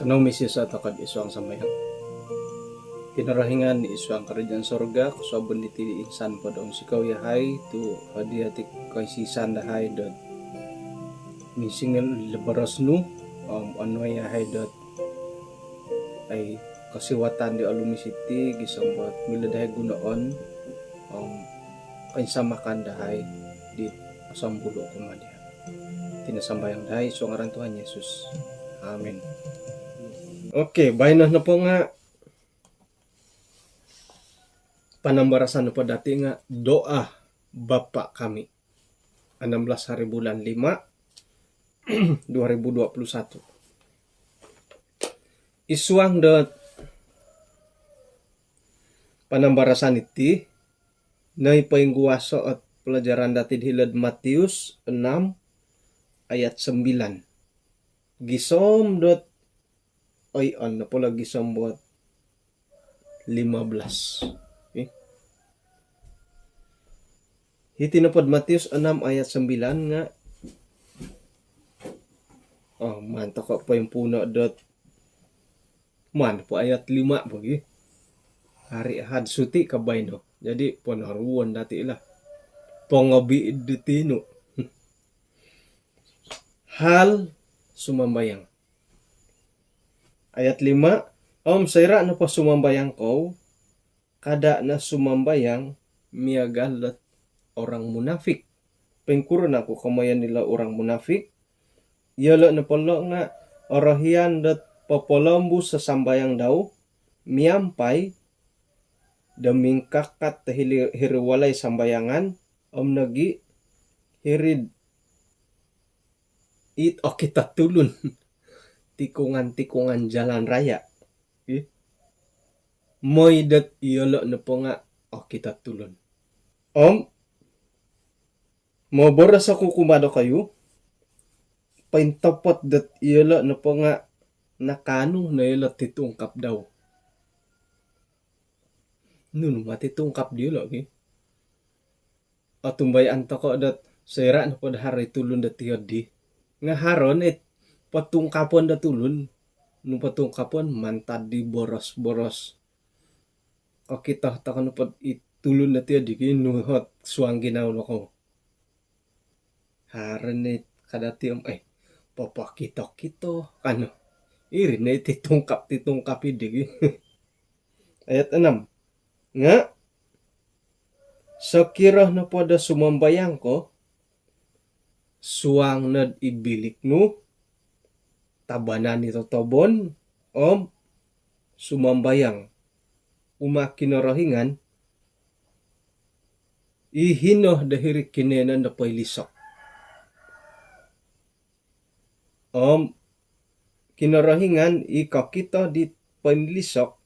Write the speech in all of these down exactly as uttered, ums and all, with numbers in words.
Nung misiso' toko' id suang sambayang. Kinorohingan id suang karajaan sorga, kosuabon diti insan po do unsikou iyahai tu' hodi ati' koisisan dahai dot minsingil do boros nu, om onuai iyahai dot ai kosiwatan di olumis iti gisom dot milo dahai gunoon om koinsamakan dahai di osombulu' kumaa dia'. Iti no sambayang dahai id suang ngaran Tuhan Yesus. Amin. Okey, baino nopo nga' panambarasan nopo dati' nga' Doa Bapa Kami, enam belas hari bulan lima, dua ribu dua puluh satu. Id suang dot panambarasan iti, noi poingguaso' ot pelajaran dati'd hilo'd Matius enam ayat sembilan gisom dot, oi, on nopo lagi gisom dot lima belas. Okey. Hiti nopod Matius enam ayat sembilan nga', oh, maan toko' poimpuuno' dot maan po ayat lima bagi. Hari Ahad suti ka baino. Jadi ponoruon dati' lah. Pongobi' di tinu. Hal sumambayang. Ayat lima, om soira' nopo sumambayang kou, kada' no sumambayang miagal dot orang munafik. Poingkuro naku komoyon dilo' orang munafik? Iyolo' nopo lo' nga' orohian dot popolombus sambayang dau miampai do mingkakat do hiri, hiri walai sambayangan, om nogi' hiri'd it okito tulun. Tikungan-tikungan jalan raya. Ih. Moi dot iyolo' nopo nga' okito tulun. Om moboros oku kumaa dokoyu, pointopot dot iyolo' nopo nga' nakaanu no iyolo' titungkap dau. Nunu ma titungkap diyolo' ki? Otumbayaan toko' dot soira' nopo do haro i tulun dot iyoddi nga' haro no i potungkapon do tulun. Nu potungkapon mantad di boros-boros. Kokito toko' nopo i tulun dot iyoddi ki nu ot suang ginawo nokou. Haro no i kada' ti om, eh, popokito-kito kanu. Iri no i titungkap-titungkap iddi ki. Ayat enam. Nga' sokiro nopo do sumambayang ko, suang nod i bilik nu, tabanan i totobon, om sumambayang kumaa Kinorohingan i hino do hiri' kinoiyonon do poilisok. Om Kinorohingan i kokito di poinlisok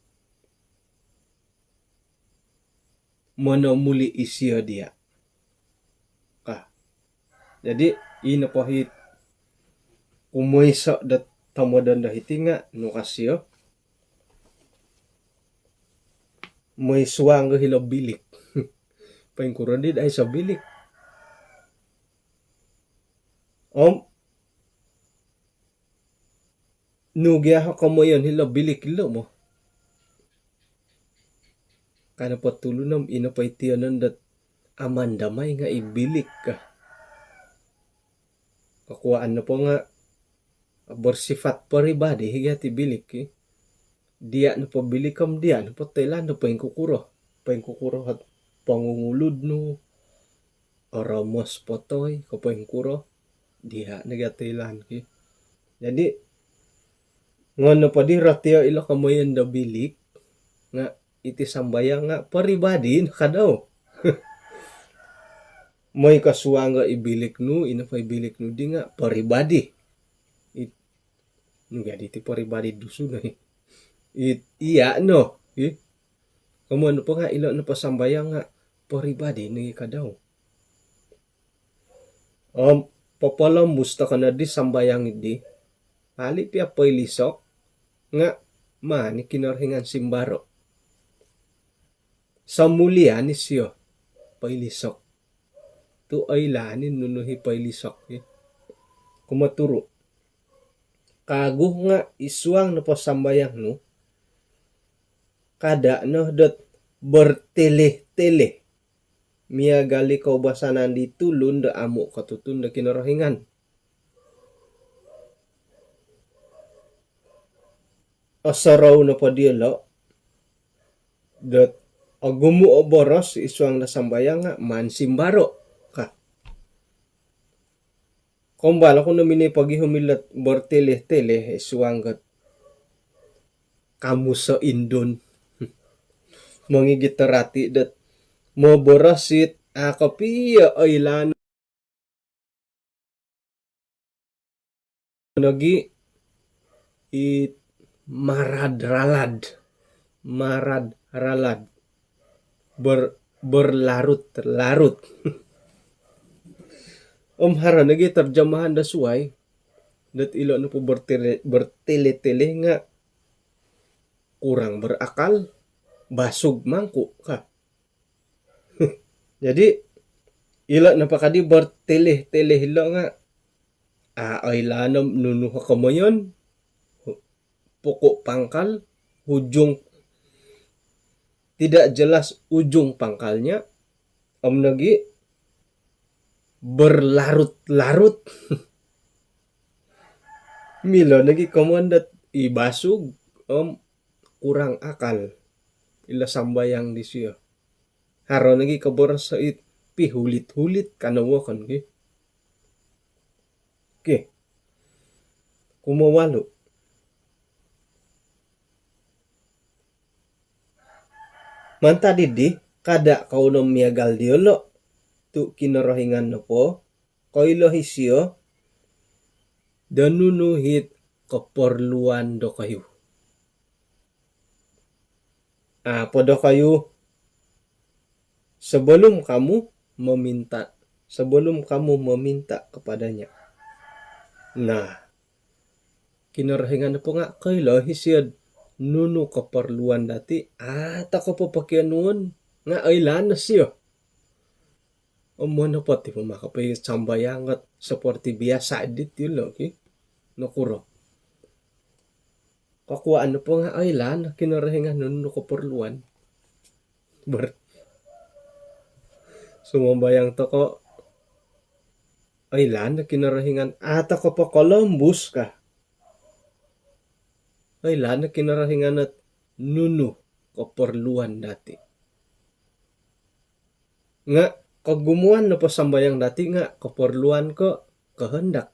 monomuli' isio diya'. Ka. Jadi, i nopo hi kumoiso' dot tomodon do hiti nga' nu ka sio, moi suang go hilo bilik. Poingkuro di dai so bilik. Om nu gia ho komoyon hilo bilik ilo mo. Ka nopo tulun om ino po i tiyonon dot aman damai nga' i bilik ka. Kokuwaan nopo nga' bersifat peribadi gia ti bilik ki. Diya' nopo bilik om diya' nopo toilaan do poingkukuro. Poingkukuro ot pongungulud nu, oromos po toi ko poingkuro, diya' no gia toilaan ki. Jadi, ngon nopo di rotio ilo komoyon do bilik, nga' iti sambayang nga' peribadi no ka dau. Moi ko suang go i bilik nu, ino po i bilik nu di nga' peribadi. It, nu gia di ti peribadi Dusun, eh. It, iya' no, eh. Komoyon nopo nga' ilo nopo sambayang nga' peribadi no i ka dau. Om popolombus toko' noddi sambayang iddi, hali' piya poilisok nga' maan i Kinorohingan simbaro'. Somulian isio poilisok. Tu' oilaan i nunu hi poilisok hi. Kumoturu'. Kagu nga' id suang nopo sambayang nu, kada' no dot bertele-tele miagal i koubasanan di tulun do amu' kotutun do Kinorohingan. Osorou nopo diyolo' dot ogumu' o boros id suang do sambayang nga' maan simbaro' ka. Kombal oku no minoi pogihum ilo' bertele-tele id suang dot kamus o Indon. Mongigit do rati dot moboros it a' kopio oilaan nogi' it marad-ralad. Marad-ralad. Ber-, berlarut-larut. Om haro nogi' terjemahan do suwai dot ilo' nopo bertele-, bertele-tele nga' kurang berakal, basug mangku' ka. Jadi ilo' nopo kadi bertele-tele ilo' nga' a' oilaan om nunu o komoyon, pokok pangkal, ujung, tidak jelas ujung pangkalnya, om nogi' berlarut-larut. Milo nogi' komoyon dot i basug om kurang akal ilo' sambayang disiyo. Haro nogi' koboros it pihulit-hulit kano wokon ki. Okey. Kumowalu'. Mantad iddi, kada' kou no miagal diyolo', tu' Kinorohingan nopo koilo isiyo do nunu it koporluan dokoyu. A' po dokoyu, sebelum kamu meminta, sebelum kamu meminta kepada-Nya. Nah, Kinorohingan nopo nga' koilo isiyo'd nunu koporluan dati', a' toko' po pokionuon nga' oilaan no siyo. Om monopot i' po maka po i sambayang ot seperti biasa iddi ti lo' ki. Nokuro? Kokuwaan nopo nga' oilaan Kinorohingan nunu koporluan. Ber-, sumambayang toko', oilaan Kinorohingan, a' toko' po kolombus ka. Oilaan Kinorohingan ot nunu koporluan dati'. Nga' kogumuan nopo sambayang dati' nga' koporluan ko' kehendak.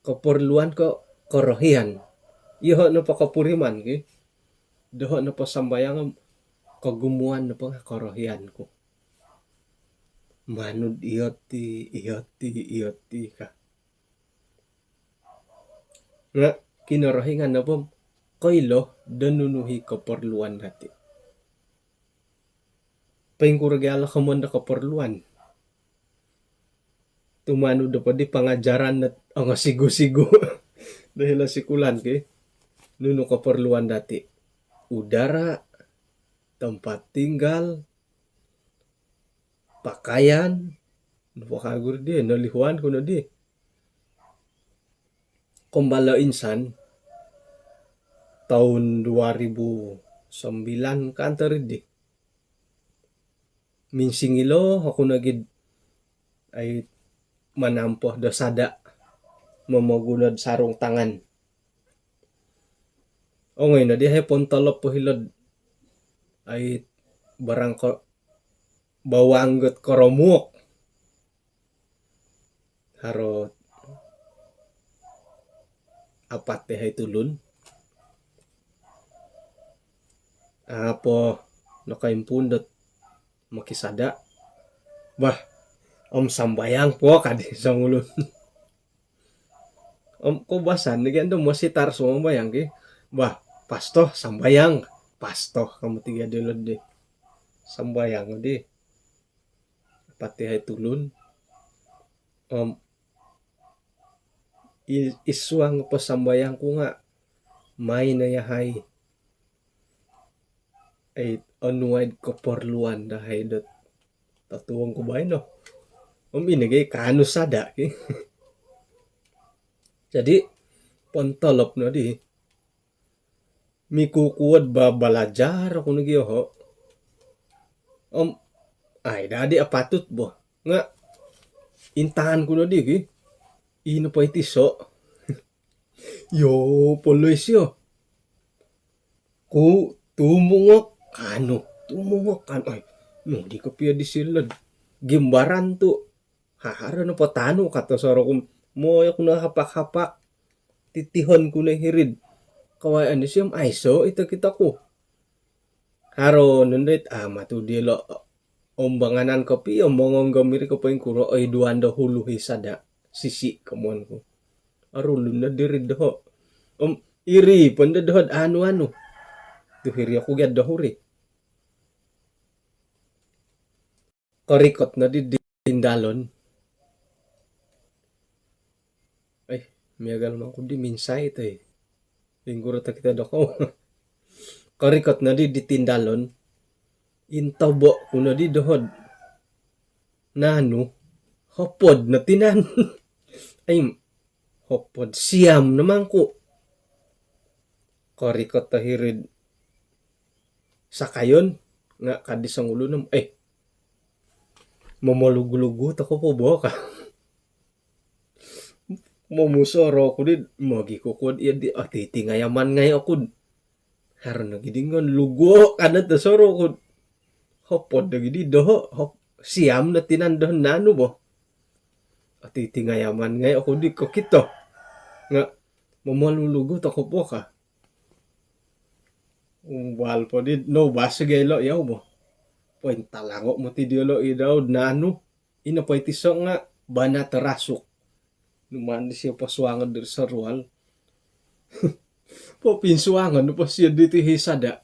Koporluan ko' korohian. Iyoho' nopo kopuriman ki. Doho' nopo sambayang, kogumuan nopo nga' korohian ku. Manu'd iyo ti, iyo ti, iyo ti ka. Nga' Kinorohingan nopo koilo do nunu i koporluan dati'. Poingkuro gia lo komoyon do koporluan? Tumanud do poddi pangajaran dot ongosigu-sigu do hilo' sikulan ki. Nunu koporluan dati'? Udara, tempat tinggal, pakaian, nopo kagu ri di, nolihuan ku noddi. Kombal o insan, toun dua ribu sembilan kanto ri di. Minsingilo oku nogi'd ai manampo do sada', momoguno'd sarung tangan. Ongoi noddi ai pontolop po hilo'd ai barang ko bawang ot koromuok. Haro apat dahai tulun. A' po nokoimpuun dot mokisada'. Bah, om sambayang po kadi songulun. Om koubasan nogi ando mositar sumambayang ki. Bah, pasto sambayang. Pasto kamu tiga dilo di. Sambayang di. Apat dahai tulun. Om i-, id suang po sambayang ku nga' main no yahai ai onuai'd koporluan dahai dot totuong ku baino. Om ino gi kaanu sada' ki. Jadi, pontolop nodi. Mikukuod ba balajar oku nogi oho. Om ai dadi apatut bo. Nga intangan ku nodi ki. Ino po iti so. Yo, polisi yo. Ku tumungok kanu, tumungok kanu. Ai, nu di kopio di silod. Gimbaran tu. Haharo no potanu kato soroku. Moyo ku no hapak-hapak. Titihon ku no hirid. Kawai ani siom aiso ito kitaku. Haro nondit amat tu dilo. Ombanganan kopi om mongonggom iri ko poingkuro oi duan do hulu hi sada sisi komuan ku. Arulun no diri doho. Om iri pon do doho anu-anu. Tu hiri oku giat dohuri. Korikot no di di tindalon. Ai, miagal mangku di minsai toi. Ingkuro to kita dokou. Korikot nodi di tindalon. Intobo ku nodi dohod. Nanu, hopod no tinan. Ai, hopod siam no mangku. Korikot to hirid sakayon nga kadi songulun om eh, momolugu-lugu toko po bo ka. Momusorou ku di mogikukuod iyo di ati tingayaman ngai okud. Haro nogi di ngon luguo kada to sorou kud. Hopod nogi di doho hop siam no tinan doho nanu bo. Ati tingayaman ngai okud di kokito nga momolugu toko po ka. Umbal po di no bas gelo yau bo. Pointalango moti diolo i daud nanu. Ino po iti so nga bana terasuk. Numan di sio posuangon diri sorual. Popinsuangon po sio diti hi sada.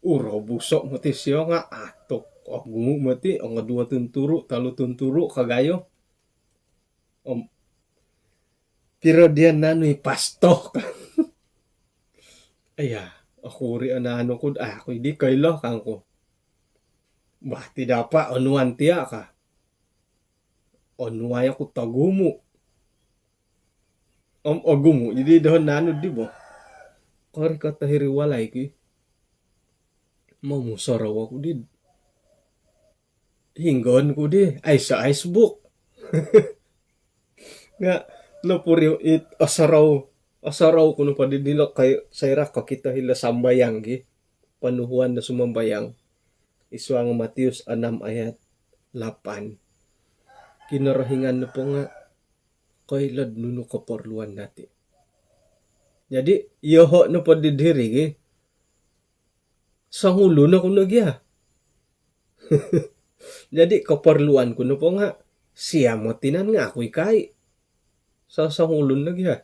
Uro busok moti sio nga atok ogumu moti ongo duo tunturu talu tunturu kagayo. Om piro dia nanu i pastok. Iya, aku ri ananu kud aku idi koilo kangku. Bah tidak apa onuan tia ka. Onuai aku togumu. Om ogumu jadi dohon nanu di bo. Kori kata hiri walai ki. Mau musorou aku di. Hinggon ku di aiso aisbuk. Nga nopuri it osorou osorou ku nopo di dilo kai soira kokito hilo sambayang gi. Ponuhuan do sumambayang. Isuang Matius enam ayat lapan. Kinorohingan nopo nga koilod nunu koporluan dati. Jadi iyoho nopo di diri gi songulun oku nogi a. Jadi koporluan ku nopo nga siam o tinan nga aku ikai. So songulun nogi a.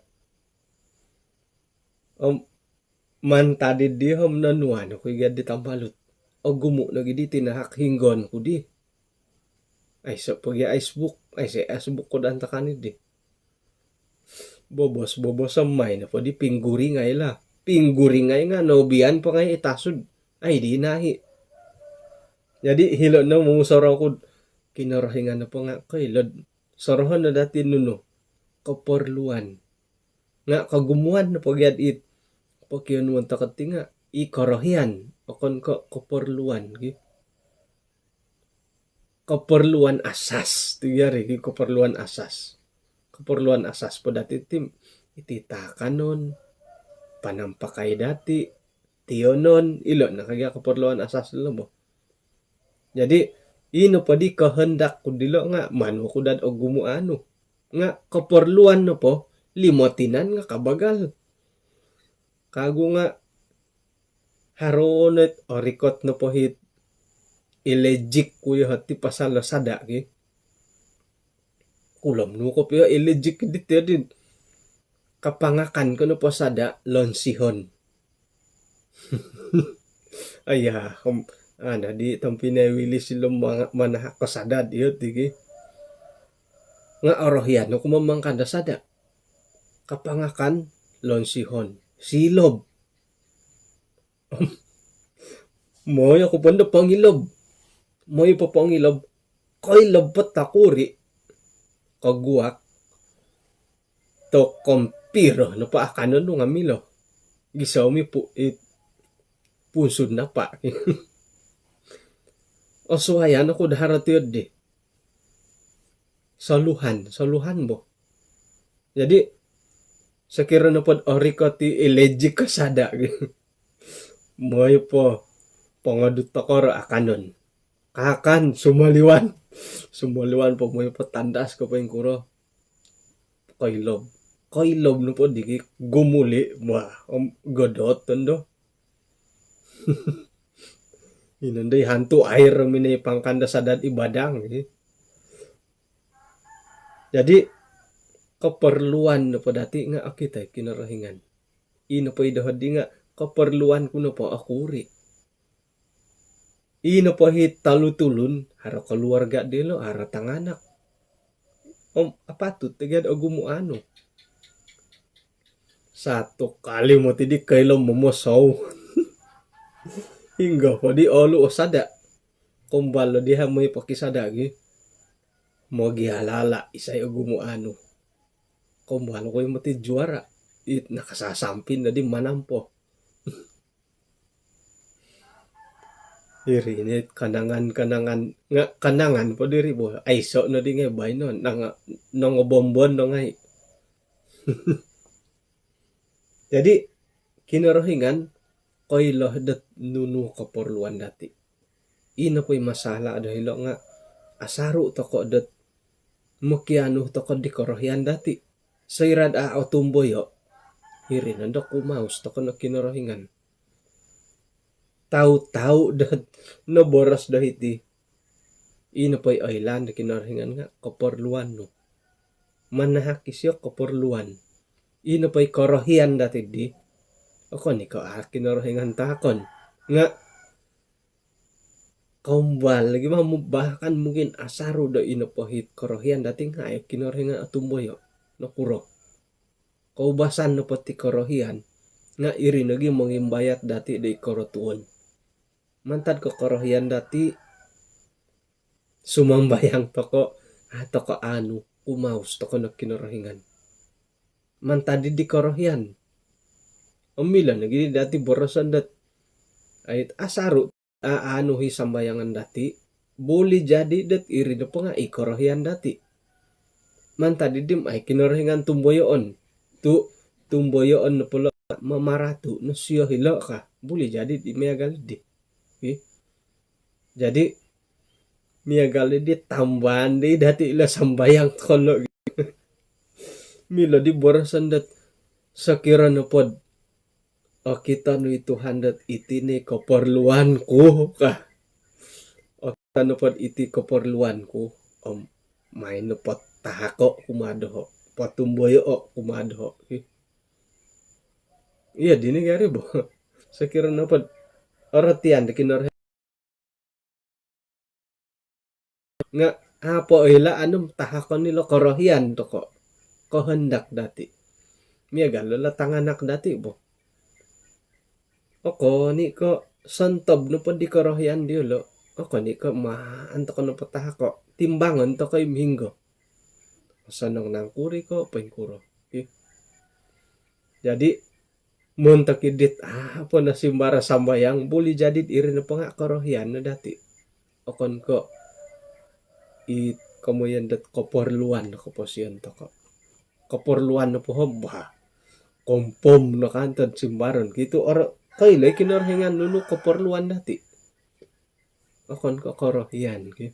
Om mantad di om nonuan oku iga di tambalut. Ogumu nogi di tinahak hinggon ku di. Aiso pogi aisbuk, aiso aisbuk ko dantakan di. Bobos-bobos somai nopo di pingguringai lah. Pingguringai nga nobian po ngai itasud. Ai di nahi. Jadi hilo no musorou kud Kinorohingan nopo nga koilod sorohon no dati nunu koporluan. Nga kogumuan nopo giad it pokionuon toko ti nga i korohian okon ko koporluan gi. Koporluan asas tu gari gi koporluan asas. Koporluan asas po dati ti iti takanon, panampakai dati, tionon, ilo no kagia koporluan asas lo bo. Jadi ino po di kehendak ku dilo nga manu ku dad ogumu anu. Nga koporluan nopo limo tinan nga kabagal. Kagu nga haro no orikot nopo hit ilejik ku yo hoti pasal lo sada ki. Kulom nu kopio ilejik di tio di kapangakan ko nopo sada lonsihon. Aya, ana di tompinai Willy silo manahak ko sada dio ti ki. Nga orohian oku mamangkan do sada. Kapangakan lonsihon. Silob. Moi oku pondo pongilob. Moi po pongilob. Koilob po takuri. Koguak. Tokom piro nopo akanon nu nga milo. Gisom i pu-, i punsud napa. Osuayan oku do haro tiyo di. Soluhan, soluhan bo. Jadi, sokiro nopo do orikot i allergic ko sada. Moi po pongodu tokoro akanon. Kaakan, sumoliwan. Sumoliwan po, moi po tandas ko poingkuro. Koilob. Koilob nopo di ki gumuli. Wah, om godot tondo. Ino ndoi hantu air minoi pangkanda sadad i badang, eh. Jadi, keperluan nopo dati nga okito i Kinorohingan. Ino po i doho di nga keperluan ku nopo okuri. Ino po i tolu tulun, haro keluarga dilo, haro tanganak. Om, apatut tiga ogumu anu. Satu kali moti di koilo momosou. Hinggo po di olu o sada. Kombal lo di ha moi pokisada gi. Mogialala isai ogumu anu. Kombal ko i moti juara. It nakasasampin dadi manampo. Iri ni kanangan-kanangan, nga kanangan po diri bo. Aiso no di ngai baino, nang, nongobombon no ngai. Jadi, Kinorohingan koilo dot nunu keperluan dati. Ino po i masalah do hilo nga asaru toko dot mokianu toko di korohian dati. Soira do a otumboyo, iri nondo kumaus toko no Kinorohingan. Tau-tau dot noboros do hiti. Ino po i oilaan do Kinorohingan nga keperluan nu. Manahak isio keperluan. Ino po i korohian dati di. Okon i ko a Kinorohingan tahakon. Nga kombal lagi ma, bahkan mungkin asaru do ino po i korohian dati nga a Kinorohingan otumboyo. Nokuro? Koubasan nopo ti korohian nga iri nogi mongimbayat dati do i korotuon. Mantad ko korohian dati, sumambayang toko, a toko anu, kumaus toko no Kinorohingan. Mantad di korohian. Om milo nogi dati boroson dot, ai, asaru, a, anu i sambayangan dati, buli jadi dot iri nopo nga i korohian dati. Mantad di om a Kinorohingan tumboyoon. Tu tumboyoon nopo lo mamaratu no sio hilo ka. Buli jadi di miagal di. Ih. Jadi, miagal di tambaan di dati ilo sambayang toko lo. Milo di boroson dot sokiro nopo do okito nu i Tuhan dot iti ni keperluan ku ka. Okito nopo do iti keperluan ku. Om, main nopo tahako kumaa doho. Potumboyo kumaa doho. Ih. Iya, dini gari bo. Sokiro nopo do orotian do Kinorohingan nga apo ilo anu tahakon ilo korohian toko. Kehendak dati. Miagal lo tanganak dati bo. Okon i ko sontob nopo di korohian diolo. Okon i ko maan toko nopo tahako. Timbangon toko i minggo. Osonong nangkuri ko poingkuro. Ih. Jadi, montok i dit, a, apo no simbara sambayang, buli jadi iri nopo nga korohian no dati. Okon ko i komoyon dot keperluan no koposion toko. Keperluan nopo ho bah. Kompom no kanto simbaron. Kitu oro, koilo i Kinorohingan nunu keperluan dati. Okon ko korohian ki.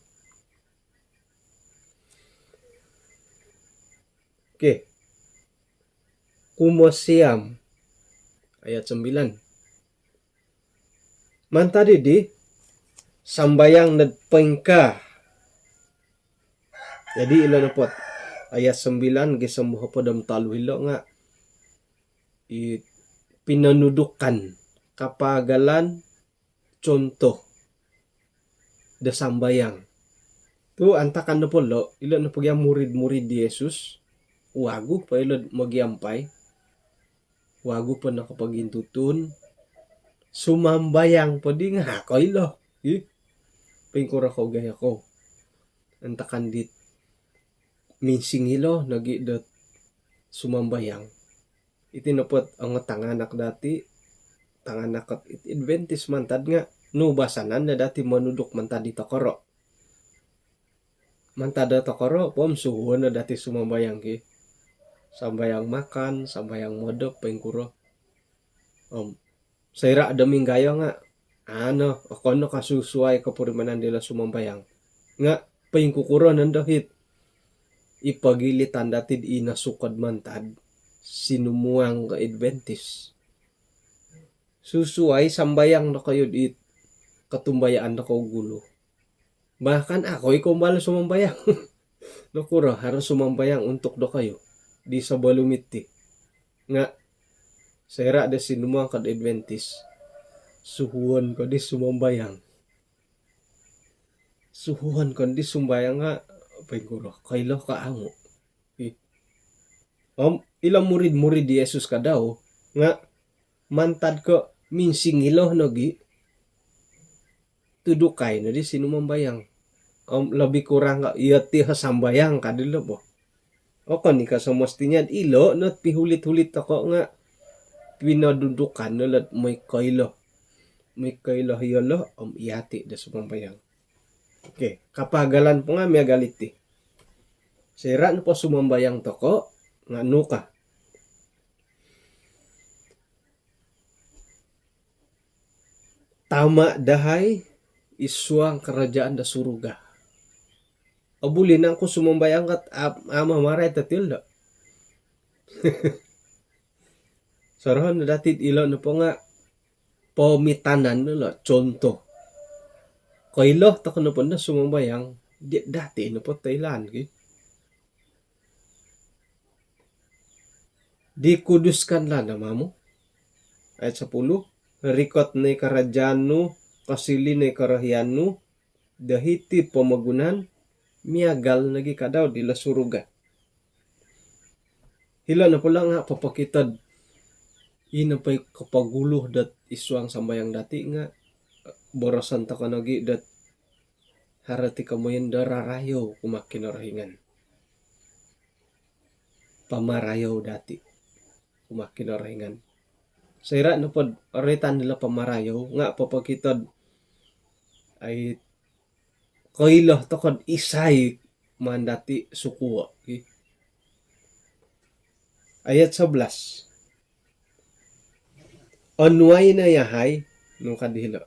Okey. Kumosiam. Ayat sembilan. Mantad di, sambayang nod poingkaa. Jadi, ilo nopo ayat sembilan gisom hopod om tolu ilo nga i pinonudukan, kapagalan, contoh do sambayang. Tu antakan nopo lo, ilo nopo gia murid-murid di Yesus, wagu po ilo mogiampai, wagu po nokopogintutun, sumambayang po di nga koilo. Ih, poingkuro kou gia kou. Antakan dit minsingilo nogi dot sumambayang. Iti nopo ot ongo tanganak dati, tanganak ot Adventist mantad nga nubasanan no dati monuduk mantad di tokoro. Mantad do tokoro po om suhuon no dati sumambayang ki. Sambayang makan, sambayang modop, poingkuro. Om soira do minggayo nga, ano, okon no ka susuai kopurimanan dilo sumambayang. Nga poingkukuro nondo it i pogilitan dati di nasukod mantad sinumuang ko Adventist. Susuai sambayang dokoyu di kotumbayaan dokoyu gulu. Bahkan aku i kombal sumambayang. Nokuro harus sumambayang untuk dokoyu di sebelum iti. Nga soira do sinumuang ko Adventist, suhuon ko di sumambayang. Suhuon ko di sumambayang nga poingkuro, koilo ko amu. Ih. Om ilo murid-murid di Yesus kadau nga mantad ko minsingilo nogi, tudukai no di sinumambayang. Om lebih kurang ko iyo ti sambayang ka dilo bo. Okon i ka semestinya ilo no pihulit-hulit toko nga pinodudukan no lot moi koilo. Moi koilo iyolo om iyati do sumambayang. Okey, kapagalan po nga miagal iti. Soira nopo sumambayang toko nga nu ka. Tama dahai id suang kerajaan do surga. Obuli nangku sumambayang kat am-, ama marai tatil do. Sorohon dati ilo nopo nga pomitanan no lo, contoh. Koilo toko nopo no sumambayang, di dati nopo toilaan ki. Dikuduskanlah namamu. Ayat sepuluh, rikot no i karajaan nu, kosili no i korohian nu, do hiti pomogunan, miagal nogi kadau dilo suruga. Hilo nopo lo nga popokito do ino po i kopogulu dot id suang sambayang dati nga boroson toko nogi dot haro ti komoyon do rarayou kumaa Kinorohingan. Pamarayou dati kumaa Kinorohingan. Soira nopo do roitan dilo pamarayou nga popokito do ai koilo toko do isai maan dati sukuo ki. Ayat sebelas. Onuai no yahai, nu ka dilo.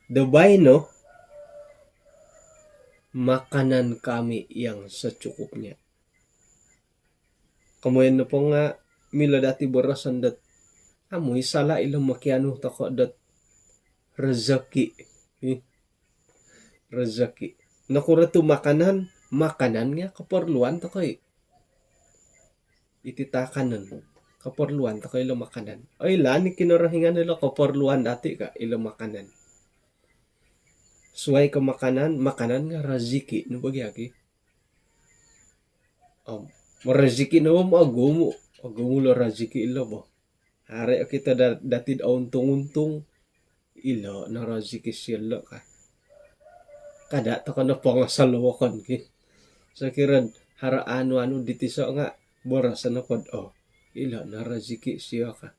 Do baino makanan kami yang secukupnya. Komoyon nopo nga milo dati boroson dot amu i sala ilo mokianu toko dot rezeki. Ih. Rezeki. Nokuro tu makanan? Makanan nga keperluan toko i. Iti taakanon. Keperluan toko ilo makanan. Oilaan i Kinorohingan ilo keperluan dati ka ilo makanan. Suai ko makanan, makanan nga rezeki no bagi aki. Om rezeki no om ogumu, ogumu lo rezeki ilo bo. Haro okito da-, dati do ountung-untung, ilo no rezeki silo ka. Kada toko no pongosol wokon ki. Sokiro do haro anu-anu di tiso nga boroson nopo do, oh, ilo no rezeki sio ka.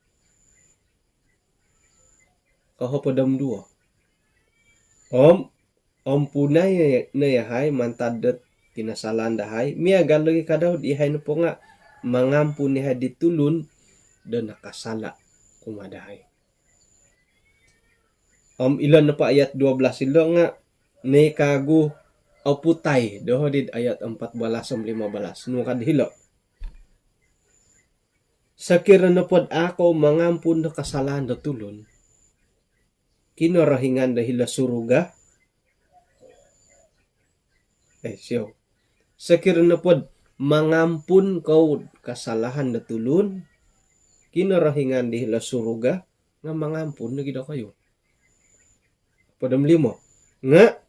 Kohopod om duo. Om ampunai no yahai mantad dot kinosalaan dahai, miagal nogi kadau do yahai nopo nga mangampun yahai di tulun do nakasala kumaa dahai. Om ilo nopo ayat dua belas ilo nga nokoiagu oputai doho di ayat empat belas om lima belas. Nu ka dilo. Sokiro nopo do au kou mangampun do kasalaan do tulun, Kinorohingan do hilo suruga, eh, siou. Sokiro nopo do mangampun kou do kasalaan do tulun, Kinorohingan do hilo suruga nga mangampun nogi dokoyu. Hopod om limo. Nga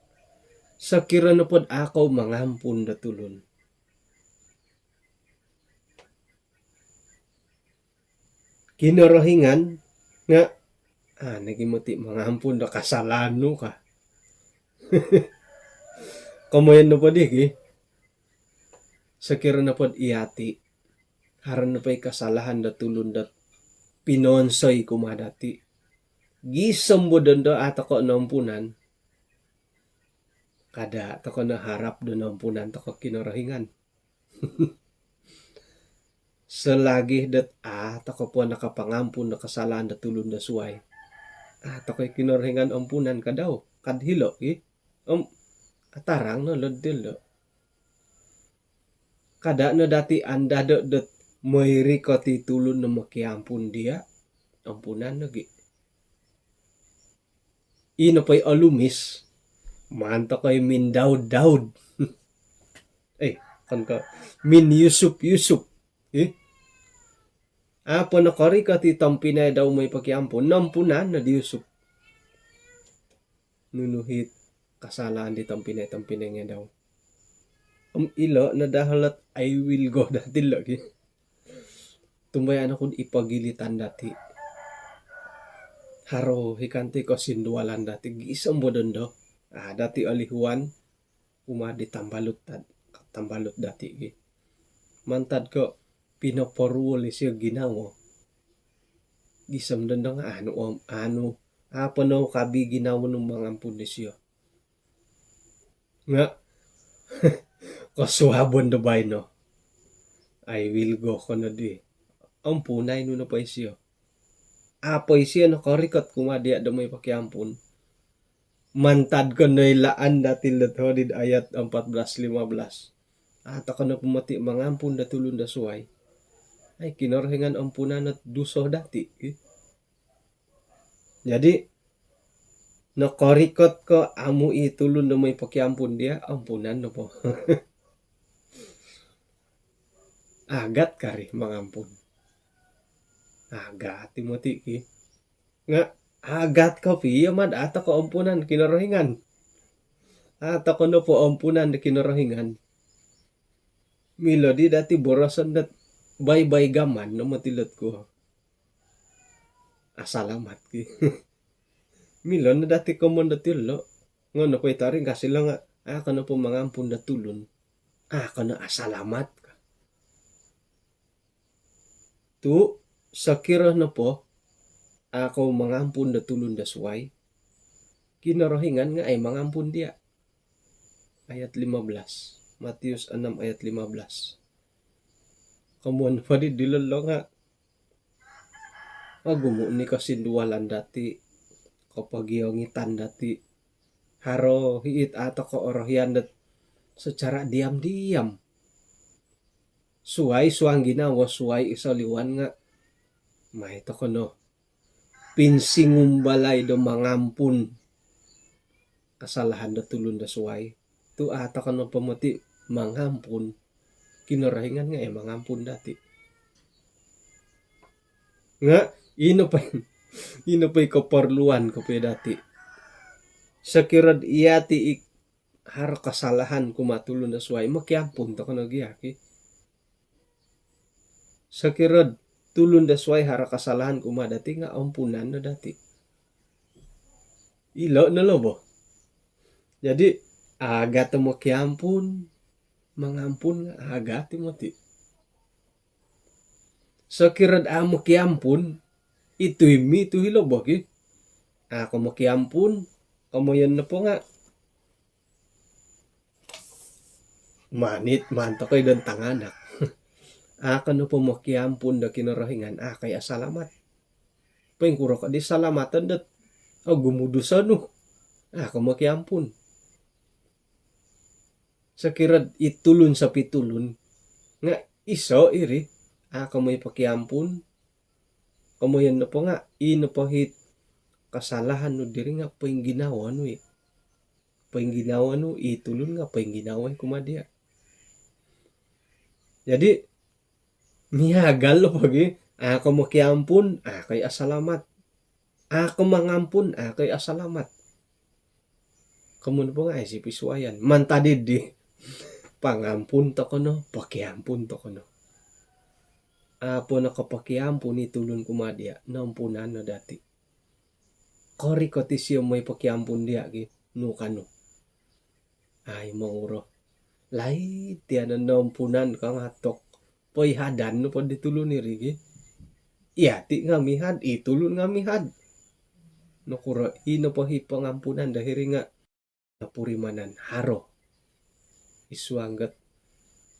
sokiro nopo do au kou mangampun do tulun, Kinorohingan nga, ah, nogi moti mangampun do kasalaan nu ka. Komoyon nopo di ki. Sokiro nopo do iyati haro nopo i kasalahan do tulun dot pinonsoi kumaa dati', gisom bo dondo a' toko' noompunan, kada' toko' no harap do noompunan toko' Kinorohingan. Selagi dot a' toko' po nakapangampun do kasalahan do tulun do suwai, a' toko' i Kinorohingan ompunan kadau, kad hilo' i. Om atarang no lod dilo'. Kada' no dati' andado' dot moi rikot i tulun no mokiampun diya', ompunan nogi'. Ino po i olumis, maan toko' i mindaud-daud. Eh, okon ko' minyusup-yusup. Eh? A' po nokorikot i tompinai dau moi pokiampun, noompunan no di Yusup. Nunu hit kasalahan di tompinai-tompinai ngai' dau. Om ilo' no daa holot I will go dati' lo' ki. Tumbayaan oku'd i pogilitan dati', haro i kanto i kosindualan dati' gisom bo dondo. A' dati' olihuan kumaa di tambalut tad-, tambalut dati' ki. Mantad ko' pinoporuol isio ginawo, gisom dondo nga' anu, om anu, a' po noukabi ginawo nu mangampun disio. Nga' kosuabon do baino, I will go ko nodi. Ompunai nu nopo isio. A' po isio nokorikot kumaa diya' do moi pokiampun. Mantad ko noilaan dati' lo' hodi'd ayat empat belas lima belas, a' toko' nopo moti' mangampun do tulun do suwai, ai Kinorohingan ompunan ot duso dati'. Jadi' nokorikot ko amu' i tulun do moi pokiampun diya', ompunan nopo. Agat kari mangampun? Agat i moti' ki. Nga' agat kopio mad a' toko' ompunan Kinorohingan. A' toko' nopo ompunan do Kinorohingan, milo di dati' boroson dot bai-bai gaman no moti' lot ku, asalamat ki. Milo no dati' komoyon dot ilo'. Ngono po i taring kasi lo' nga', a' ko nopo mangampun do tulun, a' ko no asalamat ka. Tu' sokiro nopo a' ko mangampun do tulun do suwai, Kinorohingan nga' ai mangampun diya'. Ayat lima belas, Matius enam ayat lima belas. Komoyon po di dilo' lo' nga' ogumu' ni kosindualan dati', kopogiongitan dati'. Haro hiit a' toko' orohian dot secara diam-diam. Suwai suang ginawo, suwai i soliwan nga' mai toko' no pinsingumbalai do mangampun kasalahan do tulun do suwai. Tu' a' toko' nopo moti' mangampun, Kinorohingan nga' ai mangampun dati'. Nga' ino po, ino po i koporluan kopio dati'. Sokiro'd iyati' i haro kasalahan kumaa tulun do suwai, mokiampun toko' no gia ki. Sokiro'd tulun do suwai haro kasalahan kumaa dati' nga' ompunan no dati'. Ilo' no lo' bo. Jadi' agat o mokiampun, mangampun nga' agat i moti'. Sokiro'd a' mokiampun, itu i mi tu' ilo' bo ki. A' ko mokiampun, komoyon nopo nga' manit maan toko' i don tanganak. A' ko nopo mokiampun do Kinorohingan, a' ko i asalamat. Poingkuro ko di salamaton dot ogumu' duso nu, a' ko mokiampun. Sokiro'd i tulun sopitulun nga' iso' iri, a' ko moi pokiampun, komoyon nopo nga' i nopo hit kasalahan nu diri nga' poingginawo nu i. Poingginawo nu i tulun nga' poingginawo i kumaa diya'. Jadi' miagal nopo gi, a' ko mokiampun, a' ko i asalamat. A' ko mangampun, a' ko i asalamat. Komoyon nopo nga' ai si pisuwayan. Mantad iddi, pangampun toko' no, pokiampun toko' no. A' po nokopokiampun i tulun kumaa diya', noompunan no dati'. Korikot isio moi pokiampun diya' gi, nu kanu? Ai monguro. Laid tiya' no noompunan ka nga' tok Poihadan nopo di tulun iri gi. Iyati' nga' mihad, i tulun nga' mihad. Nokuro i nopo hi pangampunan do hiri nga' nopurimanan haro i suang dot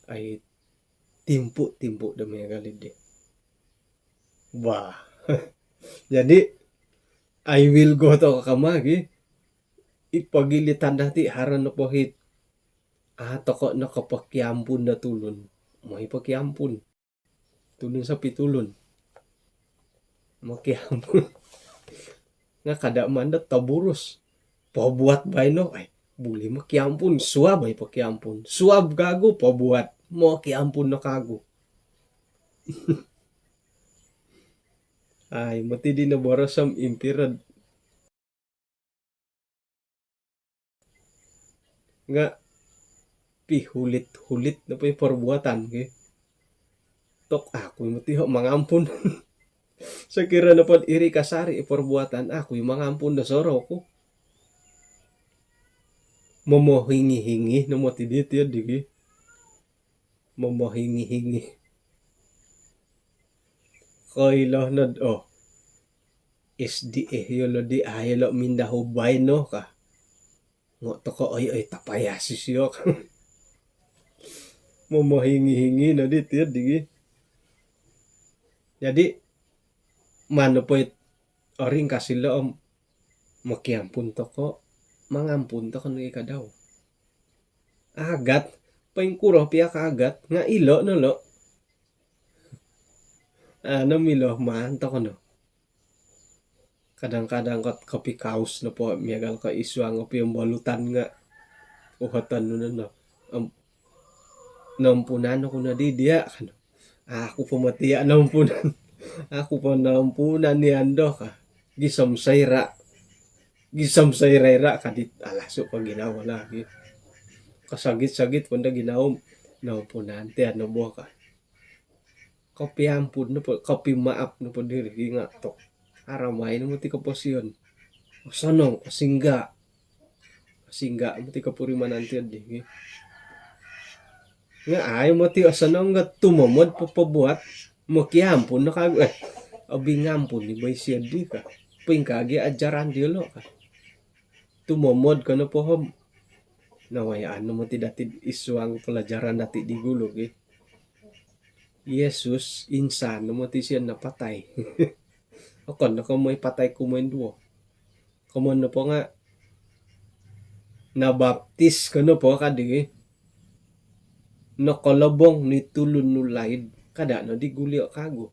ai timpu-timpu do miagal iddi. Wah. Jadi, I will go to kama gi. I pogilitan dati' haro nopo hit a' toko' nokopokiampun do tulun, moi pokiampun. Tulun sopi tulun. Mokiampun. Nga' kada' maan dot toburus. Pobuat baino, ai, buli mokiampun, suab ai pokiampun. Suab kagu, pobuat, mokiampun no kagu. Ai, moti di noboros om impirod. Nga' pihulit-hulit nopo i perbuatan ki. Tok aku i moti ho mangampun. Sokiro nopod iri kasari i perbuatan, aku i mangampun do sorou ku. Momohingi-hingi no moti di tiyo di ki. Momohingi-hingi. Koilo nod, oh, S D A yolo di, a' yolo mindahu baino ka. Ngo' toko' oi, oi, tapayasi sio ka. Momohingi-hingi no di tiyo di gi. Jadi, maan nopo it oringkas ilo om mokiampun toko', mangampun toko' nogi kadau. Agat, poingkuro pia ka agat, nga' ilo no lo. Ano milo maan toko' no. Kadang-kadang kot kopikaus nopo miagal ko i suang o piombolutan nga' uhoton nu no. Om, nompunan oku no di diya' kan. Aku po moti a' nompunan. Aku po nompunan ni ando ka. Gisom soira'. Gisom soira'-ira' ka dit alasu' po ginawo lagi. Kosogit-sogit po ndo ginawo. Nompunan ti ano bo ka. Kopiampun nopo, kopimaap nopo diri gi nga' tok. Aramai no moti koposion. Osonong, osingga'. Osingga' moti kopurimanan tiyo di gi. Nga' ai moti osonong nga' tumomod popobuat. Mokiampun no kagu, eh, obingampun ni bai siyo di ka. Poingkaa gi ajaran diyolo' ka. Tumomod ko nopo om. Nawayaan no moti dati' i suang pelajaran dati' di gulu gi. Yesus insan no moti siyo napatai. Okon no ko moi patai kumoinduo. Komoyon nopo nga' nabaptis ko nopo kadi gi. Nokolobong ni tulun nu laid, kada' no di gulio' kagu.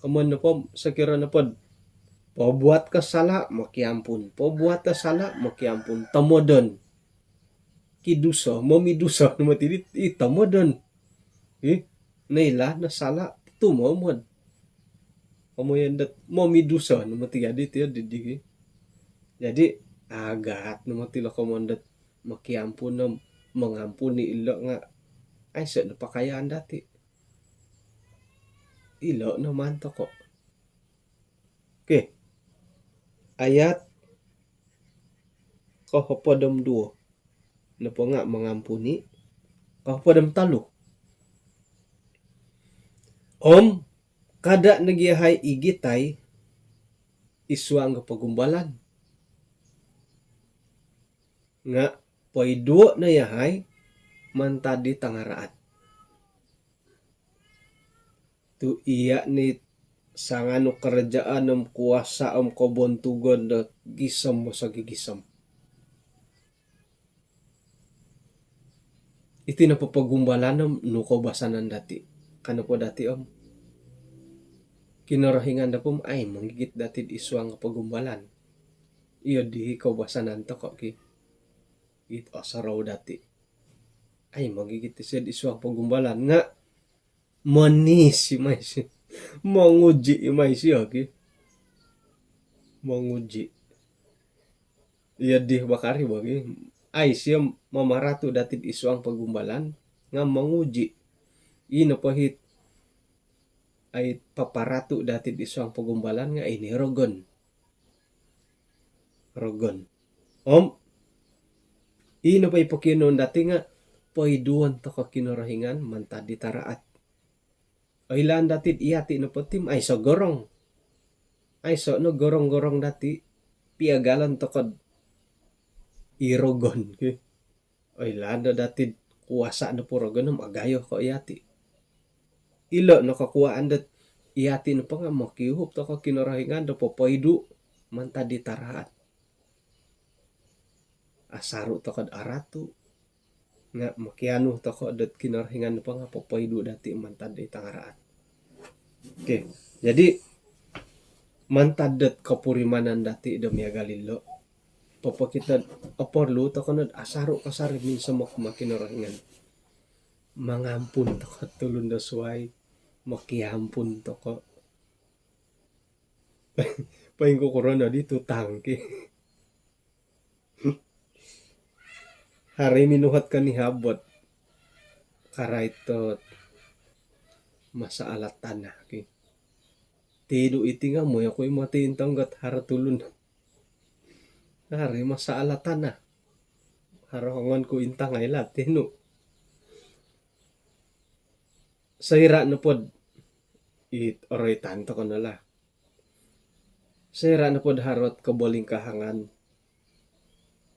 Komoyon nopo, sokiro nopod pobuat ko sala', mokiampun. Pobuat ko sala', mokiampun. Tomodon. Kiduso, momiduso no moti di, i tomodon. Ih, noila no sala', tumomod. Komoyon dot momiduso no moti jadi tiyo di di gi. Jadi, agat no moti lo komoyon dot mokiampun no, mangampuni ilo nga' aiso' no pakayaan dati'. Ilo' no maan toko'. Okey. Ayat kohopod om duo. Nopo nga' mangampuni. Kohopod om tolu. Om kada' nogi yahai igitai i suang do pogumbalan. Nga' poiduo' no yahai mantad di tangaraat. Tu' iya' ni sanganu karajaan om kuasa om kobontugon do gisom mosogigisom. Iti nopo pogumbalan om nu koubasanan dati'. Ka nopo dati' om Kinorohingan nopo om ai mongigit dati'd i suang pogumbalan. Iyo di koubasanan toko' ki. It osorou dati'. Ai mongigit isiyo'd i suang pogumbalan nga' moniis i mai siyo. Monguji' i mai siyo ki. Monguji'. Iyo di bakari bo ki. Ai siyo mamaratu' dati'd i suang pogumbalan nga' monguji'. Ino po hit ai paparatu' dati'd i suang pogumbalan nga' ino i rogon. Rogon. Om ino po i pokionuon dati' nga' poiduon toko' Kinorohingan mantad di taraat. Oilaan dati'd iyati' nopo ti om aiso gorong. Aiso no gorong-gorong dati', piagalon toko'd i rogon ki. Oilaan no dati'd kuasa' nopo rogon om agayo ko' iyati'. Ilo' no kokuwaan dot iyati' nopo nga' mokiuhup toko' Kinorohingan do popoidu' mantad di taraat. Asaru' toko'd aratu', nga' mokianu toko' dot Kinorohingan nopo nga' popoidu' dati' mantad di tangaraat. Okey, jadi' mantad dot kopurimanan dati' do miagal ilo', popokito'd oporlu toko' nod asaru' kasari minsomok ma Kinorohingan. Mangampun toko' tulun do suwai, mokiampun toko'. Poingkukuro noddi tutang ki. Haro i minuhot konihab ot karait dot masalah tanah ki. Tinu' iti nga' moi oku i moti intong got haro tulun. Haro i masalah tanah. Haro hongon ku intangai lah tinu'. Soira' nopod it oroitan toko' no lah. Soira' nopod haro't kobolingkahangan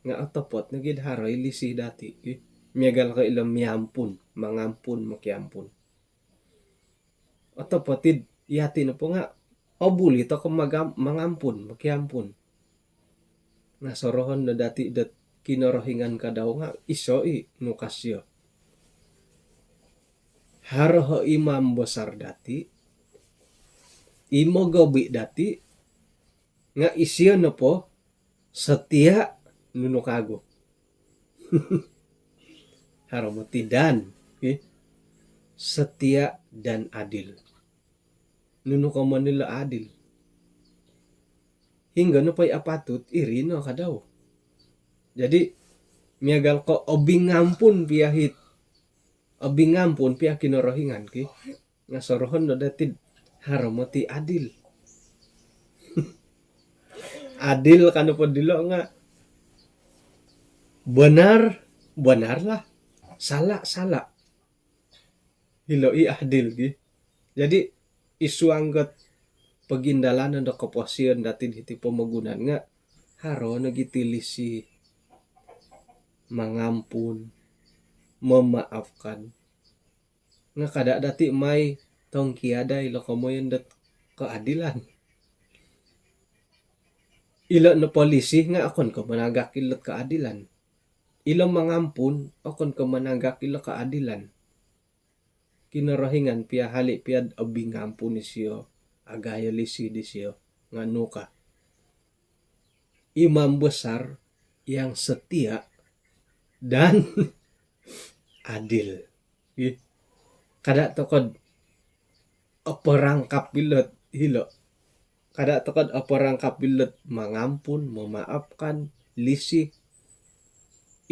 nga' otopot nogi'd haro i lisi dati' ki. Miagal ko' ilo miampun, mangampun, mokiampun. Otopot i'd iyati' nopo nga' obuli toko' magam-, mangampun, mokiampun. Nga' sorohon no dati' dot Kinorohingan kadau nga' iso' i nukas iyo. Haro o imam bosar dati', i mogobi' dati', nga' isio nopo setia nunu kagu. Haro moti dan, ki. Setia dan adil. Nunu komoyon ilo adil? Hinggo nopo i apatut, iri no kadau. Jadi', miagal ko' obingampun pia hit, obingampun pia Kinorohingan ki. Nga' sorohon no dati'd haro moti adil. Adil ka nopo dilo' nga' benar, benarlah. Salah, salah. Ilo i adil ki. Jadi', i suang got pogindalanon do koposion dati'd hiti pomogunan nga' haro nogi ti lisi mangampun, memaafkan. Nga' kada' dati' mai tongkiadai ilo komoyon dot keadilan. Ilo nopo lisi nga' okon ko' managak ilo't keadilan. Ilo mangampun, okon ko' managak ilo keadilan. Kinorohingan pia, hali' pia'd obingampun isio, agayo lisi disio, nga' nu ka. Imam besar yang setia dan adil. Ih. Kada' toko'd oporangkap ilo't hilo'. Kada' toko'd oporangkap ilo't mangampun, memaafkan, lisi.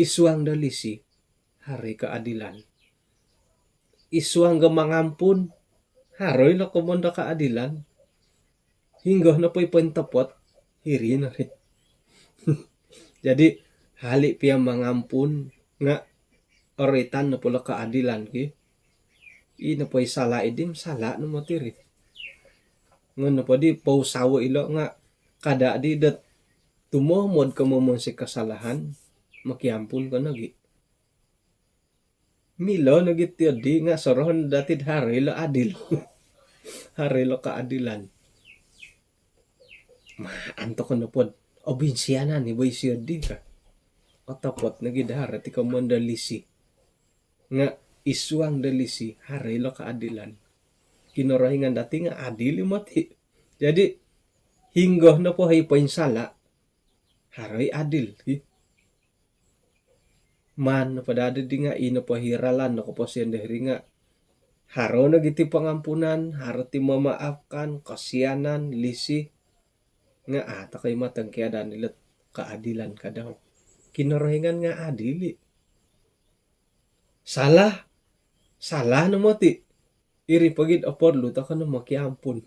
I suang do lisi, haro i keadilan. I suang do mangampun, haro ilo komoyon do keadilan. Hinggo nopo i pointopot, hiri no ri. Jadi', hali' pia mangampun nga' oroitan nopo lo keadilan ki. I nopo i sala' iddi, sala' no moti ri. Nga' nopo di pousawo ilo' nga' kada' di dot tumomod ko momonsoi kesalahan, mokiampun ko nogi'. Milo nogi' tiyo di nga' sorohon dati'd haro ilo adil. Haro ilo keadilan. Maan toko' nopod obinsianan i bo isio di ka. Otopot nogi'd haro ti komoyon do lisi. Nga' i suang do lisi, haro ilo keadilan. Kinorohingan dati' nga' adil i moti. Jadi', hinggo nopo i poinsala', haro i adil, hi. Maan nopo daa diddi nga' ino po i ralan do koposion do hiri nga' haro nogi ti pangampunan, haro ti mamaafkan, kosianan, lisi. Nga' a' toko' i matongkiadan ilo't keadilan kadau. Kinorohingan nga' adil i. Salah, salah no moti. Iri pogi'd oporlu toko' no mokiampun.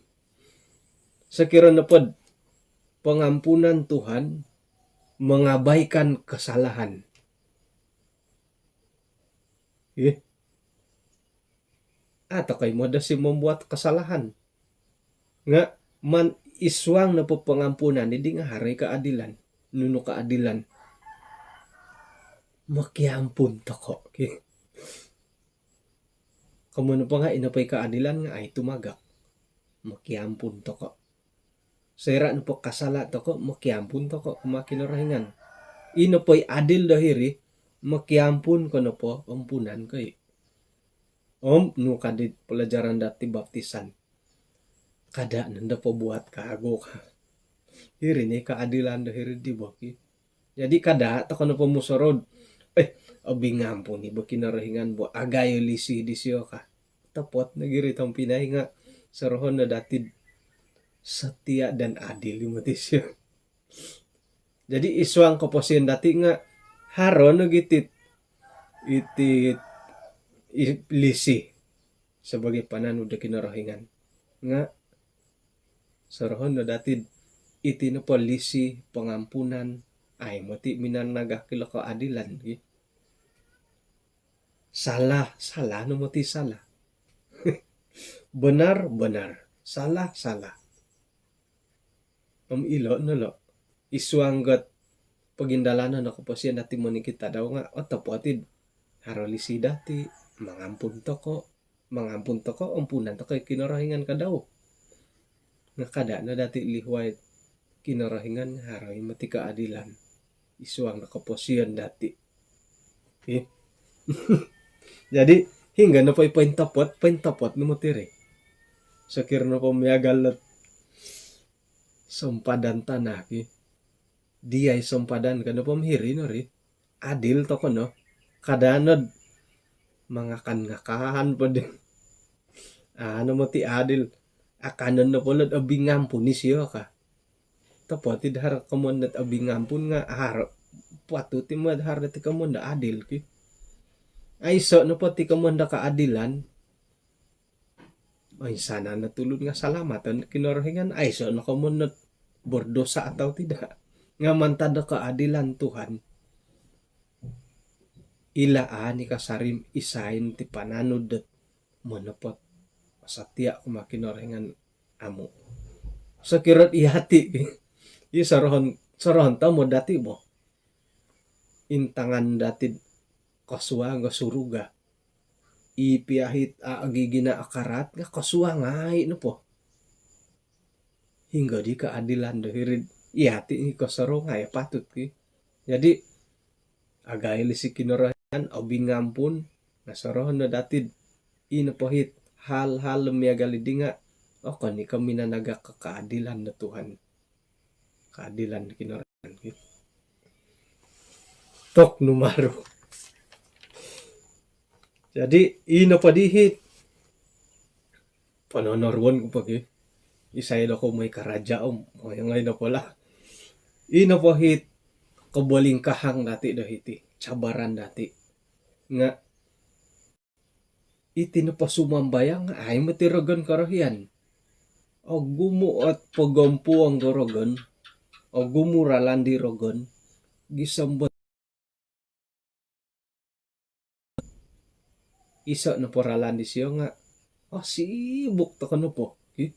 Sokiro nopod pengampunan Tuhan mengabaikan kesalahan. Ih. a' toko' i' modosi mombuat kasalahan. Nga' maan id suang nopo pangampunan iddi nga' haro i' kaadilan. Nunu kaadilan? Mokiampun toko'. Okey. Komoyon nopo nga' ino po i' kaadilan nga' ai tumagak. Mokiampun toko'. Soira' nopo kasala' toko', mokiampun toko' kumaa Kinorohingan. Ino po i' adil do hiri, mokiampun ko nopo, ampunan ko i'. Om nunu kaddi pelajaran dati baptisan? Kada' nondo pobuat kawagu ka. Hiri ni kaadilan do hiri di bo ki. Jadi kada' toko' nopo musorou'd, eh, obingampun i' bo Kinorohingan bo, agayo lisi disio ka. Otopot nogi ri tompinai nga' sorohon no dati'd setia dan adil i' moti sio. Jadi id suang koposion dati nga' haro nogi iti, iti, i-, lisi sebagai pananud do Kinorohingan. Nga' sorohon no dati'd iti nopo lisi pangampunan, ai moti minanagak ilo kaadilan, ki. Salah, salah no moti salah. Benar, benar. Salah, salah. Om ilo' no lo', id suang dot pogindalanon o koposion dati' monikid tadau nga' otopot i'd haro lisi dati', mangampun toko', mangampun toko', ampunan toko' i Kinorohingan ka dau. Nga' kada' no dati' lihuai Kinorohingan nga' haro i' moti kaadilan id suang do koposion dati'. Ih. Jadi, hinggo nopo i pointopot, pointopot no moti ri. Sokiro nopo miagal dot sompadan tana' ki. Diya' i sompadan ka nopo om hiri no ri. Adil toko' no. Kada' nod mangakan-ngakan po di. Aa no moti adil. Akanon nopo lo'd obingampun isio ka. Otopot i'd haro komoyon dot obingampun nga' haro, patut i' mot haro dati' komoyon do adil ki. Aiso' nopo ti komoyon do kaadilan, oinsanan o tulun nga' salamaton Kinorohingan, aiso' no komoyon dot berdosa atau tidak. Nga' mantad do kaadilan Tuhan, ilaan i' kasari om isai ti pananud dot monopot, setia kumaa Kinorohingan, amu'. Sokiro'd iyati', i sorohon, sorohon tomod dati' bo. Intangan dati'd kosuang o suruga. I piya hit a' ogigina' o karaat nga' kosuang ai' nopo. Hinggo di kaadilan do hiri'd iyati' i kosorou nga' ai' patut ki. Jadi, agayo lisi Kinorohingan, obingampun, nga' sorohon no dati'd i nopo hit hal-hal do miagal iddi nga' okon i' ko' minanagak ko kaadilan do Tuhan. Kaadilan do Kinorohingan. Tok numaru. Jadi, i nopo di hit pononoruon ku po ki. Isai do kou moi karaja' om, moi ngai' nopo lah. I nopo hit kobolingkahang dati' do hiti, cabaran dati'. Nga' iti nopo sumambayang nga' ai moti rogon korohian. Ogumu' ot pogompuong do rogon, ogumu' ralan di rogon, gisom dot iso' nopo ralan disio nga', oh, sibuk toko' nopo. Ih.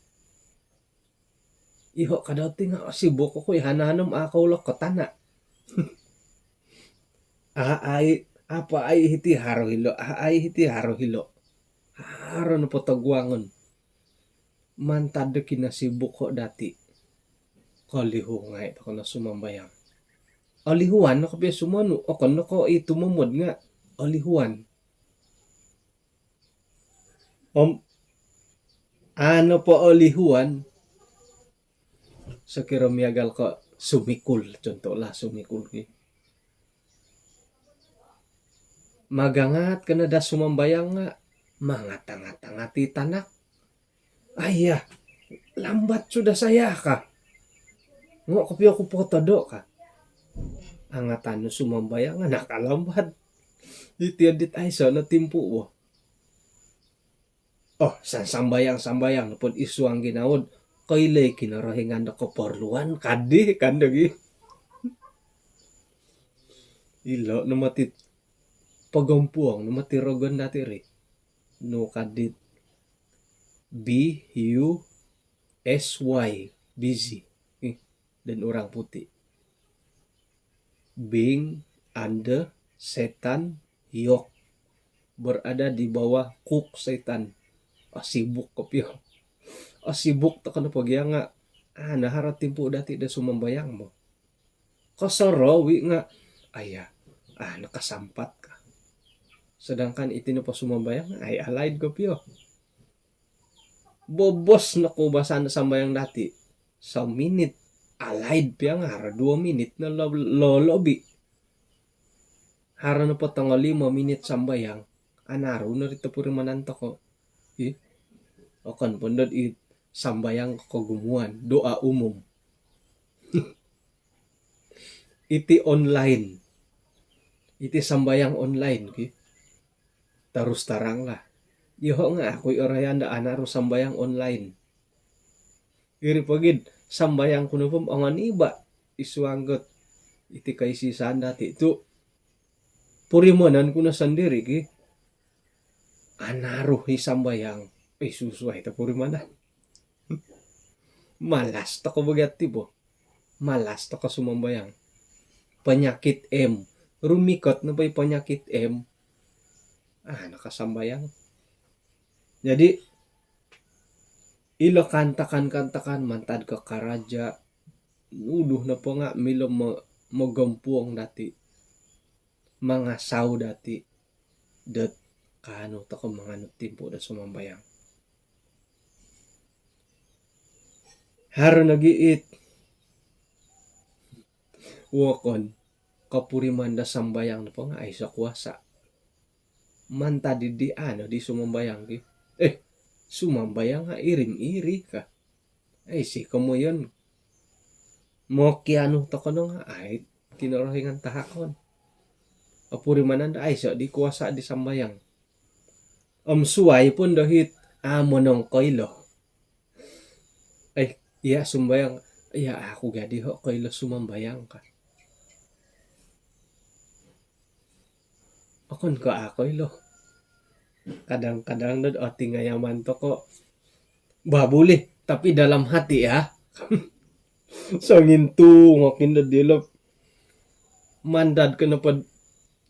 Iho' kadau ti nga', oh, sibuk oku i hanan om a' kou loko tana'. A' ai, apa ai hiti haro hilo', a' ai hiti haro hilo'. Haro nopo toguangon. Mantad do kinasibuk ko' dati', kolihu ngai' toko' no sumambayang. Olihuan no kopio sumonu', okon no ko' i tumomod nga' olihuan. Om a' nopo olihuan, sokiro miagal ko' sumikul, contoh lah sumikul ki. Magangat ko no daa sumambayang nga' mangat-angat-angat i tanak. Aiya, lambat sudah saya ka. Ngo' kopio ku potodo' ka. Angatan nu sumambayang nga' nakalambat. Iti o dit aiso' no timpu' bo. Oh, san sambayang-sambayang nopod id suang ginawo'd koilo i Kinorohingan do koporluan kaddi, kan do gi. Ilo' no moti pogompuong no moti rogon dati' ri. Nu kaddi B U S Y, busy. Eh, dan orang putih. Being under Satan yoke. Berada di bawah kuk Satan. Ah, sibuk kopio. Ah, sibuk toko nopo gia nga, ah, na haro timpu dati do sumambayang bo. Kosorou i nga, aya, ah, nakasampat ka. Sedangkan iti nopo sumambayang, ai alaid kopio. Bobos no koubasan sambayang dati. Saminit, alaid pia nga haro duo minit no lo, lo, lobi. Haro nopo tongo limo minit sambayang, anaru no ri topurimanan toko. Ih, okon po ndot i sambayang kogumuan, doa umum. Iti online. Iti sambayang online ki. Terus terang lah. Yoho nga aku i oraian do anaru sambayang online. Iri pogid sambayang ku nopo om ongoniba i suang dot iti kaisisan dati tu purimanan ku no sendiri ki. Anaru i sambayang. Eh, susuai topurimanan. Malas toko bo gia ti bo. Malas toko sumambayang. Penyakit M. Rumikot nopo i penyakit M, ah, nakasambayang. Jadi, ilo kaantakan-kaantakan mantad ko karaja, nuduh nopo nga milo mo-, mogompuong dati, mangasau dati dot kaanu toko manganu timpu do sumambayang. Haro nogi it wokon, kopuriman do sambayang nopo nga aiso kuasa. Mantad di, di anu di sumambayang ki. Eh, sumambayang nga iring-iri ka. Ai, si komoyon. Mokianu toko no nga, ai, Kinorohingan tahakon. Opurimanan do aiso di kuasa di sambayang. Om suai pun do hit, ah, monong koilo. Eh, iya sumbayang, iya aku gadi ho koilo sumambayang ka. Okon ko a koilo. Kadang-kadang dot otingayaman toko. Ba boleh, tapi dalam hati ya. Songintu ngokin dot diolo. Mandad ko nopod,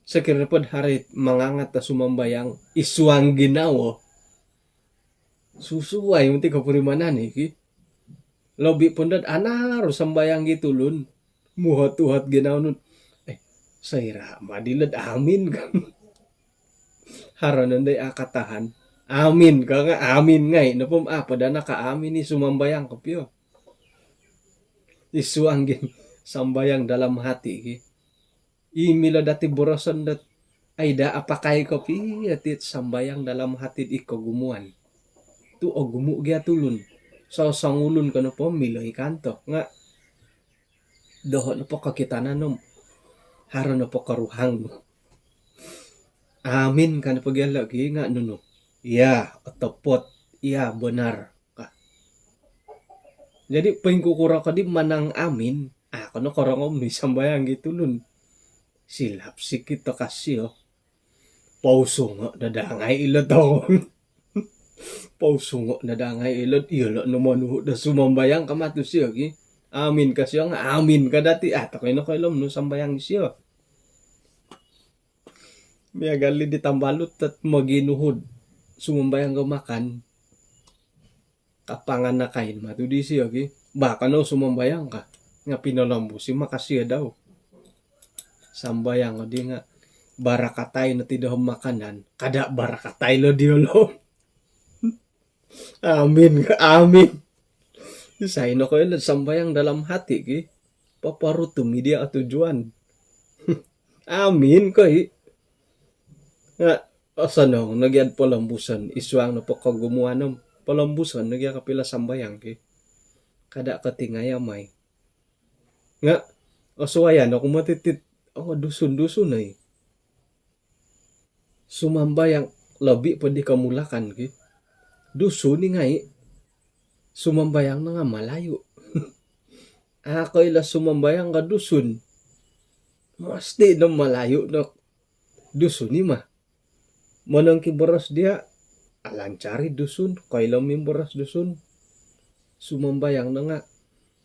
sokiro nopod hari mangangat do sumambayang i suang ginawo. Susuai mesti kopurimanan i ki. Lobi pun dot anaru sambayang gi tulun. Muhot-uhot ginawo nu. Eh, soira ma dilod amin kan. Haro nondo i a katahan. Amin ka nga, amin ngai. Nopo om apa dana ka amin i sumambayang kopio. I suang gi sambayang dalam hati ki. I milo dati boroson dot, ai da apakai kopio ti sambayang dalam hati i kogumuan. Tu ogumu gia tulun. Sosongulun ko nopo milo i kanto. Nga doho nopo kokitanan om haro nopo koruhang. Amin ka nopo gia lagi nga nunu. Iya, otopot. Iya, benar. Ka. Jadi, poingkukuro ko di manang amin, ah, kono korongou nu i sambayang gi tulun. Silap sikit do ka sio. Pousungo no daa ngai ilo toko. Pousungo no daa ngai ilo, iyolo no monuhu do sumambayang ka matu sio gi. Amin ka sio nga, amin ka dati, ah, tokoi no koilo nu sambayang sio. Miagal i di tambalut dot moginuhud sumambayang ko makan. Kapangan nakain matu di sio ki. Ba kono sumambayang ka. Nga pinolombus i maka sio dau. Sambayang ko di nga barakatai no ti doho makanan. Kada barakatai lo diolo. Amin ka, amin. Isai no koilo sambayang dalam hati ki. Paparutum i dia tujuan. Amin ko i. Nga, osonong no gia polombuson. I suang nopo kogumuan om polombuson no gia kopio sambayang ki. Kada kotingayamai. Nga, osuayan oku moti tit, oh, Dusun-Dusun ai. Sumambayang lobi po di komulakan ki. Dusun i ngai. Sumambayang no nga Malayu. Ako ilo sumambayang ka Dusun. Mesti no Malayu no Dusun i ma. Monong ki boros dia, Alancar i Dusun, koilo mimboros Dusun. Sumambayang no nga,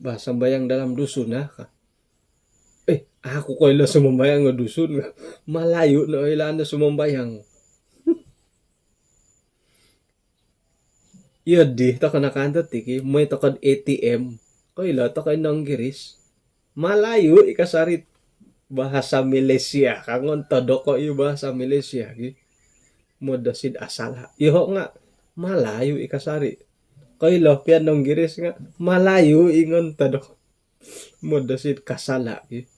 bah, sambayang dalam Dusun, ah, ka. Eh, aku koilo sumambayang nga Dusun, ka. Malayu no oilaan do sumambayang. Iyo di, toko nakanto tiki, moi tokod A T M. Koilo toko Inonggiris. Malayu i kasari, bahasa Malaysia. Kangon todoko i bahasa Malaysia, ki. Modosid asala. Iyoho nga, Malayu i kasari. Koilo pia Inonggiris nga, Malayu i ngon todoko. Modosid kasala, ki.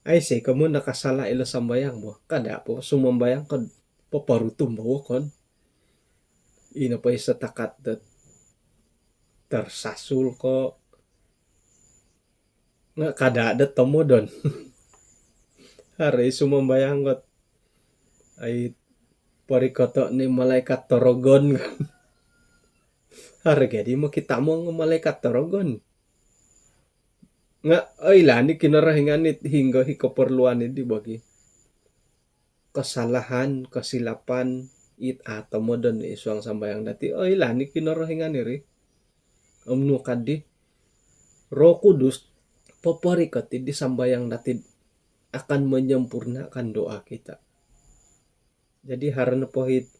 Aiso i komoyon nakasala ilo sambayang bo. Kada po sumambayang ko poporutum bo wokon. Ino po i setakat dot tersasul ko. Nga kada dot tomodon. Haro i sumambayang kot, ai, porikoto ni malaikat torogon. Haro gadi mokitamong malaikat torogon. Nga oilaan i Kinorohingan it hinggo i koporluan i di bagi. Kesalahan, kesilapan, it a tomodon id suang sambayang dati. Oilaan i Kinorohingan iri. Om nu kadi, Roh Kudus poporikot i di sambayang dati akan menyempurnakan doa kita. Jadi haro nopo it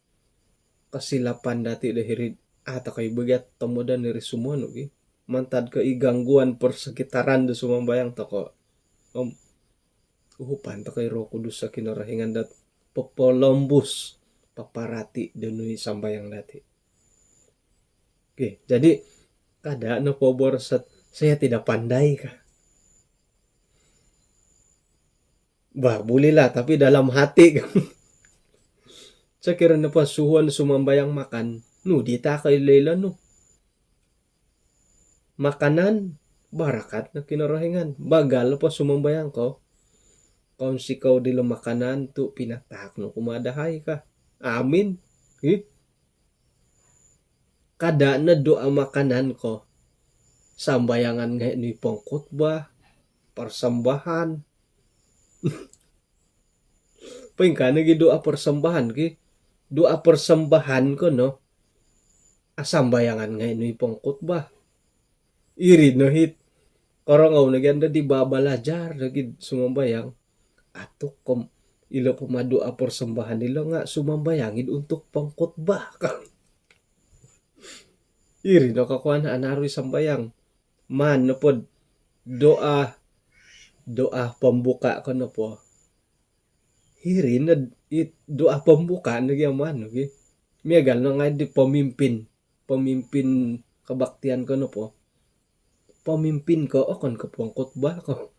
kesilapan dati do hiri, a toko i bagi a tomodon iri sumonu, ki. Mantad ko i gangguan persekitaran do sumambayang toko. Om uhupan toko i Roh Kudus o Kinorohingan dot popolombus, paparati do nunu i sambayang dati. Oke, jadi kada nopo boros dot, "Saya tidak pandai," ka. Bah, bulilah, tapi dalam hati. Sokiro nopo suhuon sumambayang makan, nu di toko ilo-ilo nu. Makanan, barakat no Kinorohingan. Bagal nopo sumambayang ko, "Kounsikou dilo makanan tu pinatahak nu kumaa dahai," ka. Amin. Ih. Kada no doa makanan ko. Sambayangan ngai nu i pengkhotbah, persembahan. Poingkaa nogi doa persembahan, ki. Doa persembahan ko no, asambayangan ngai nu i pengkhotbah. Iri no it korongou nogi anda di babalajar nogi sumambayang. Atuk kom, ilo poma doa persembahan ilo nga sumambayang id untuk pengkhotbah. Iri no kokuan anaru i sambayang. Maan nopo doa, doa pembuka ko nopo. Hiri no it doa pembuka nogi amaan nogi. Miagal no ngai di pemimpin, pemimpin kebaktian ko nopo. Pemimpin ko, okon ko pengkhotbah ko.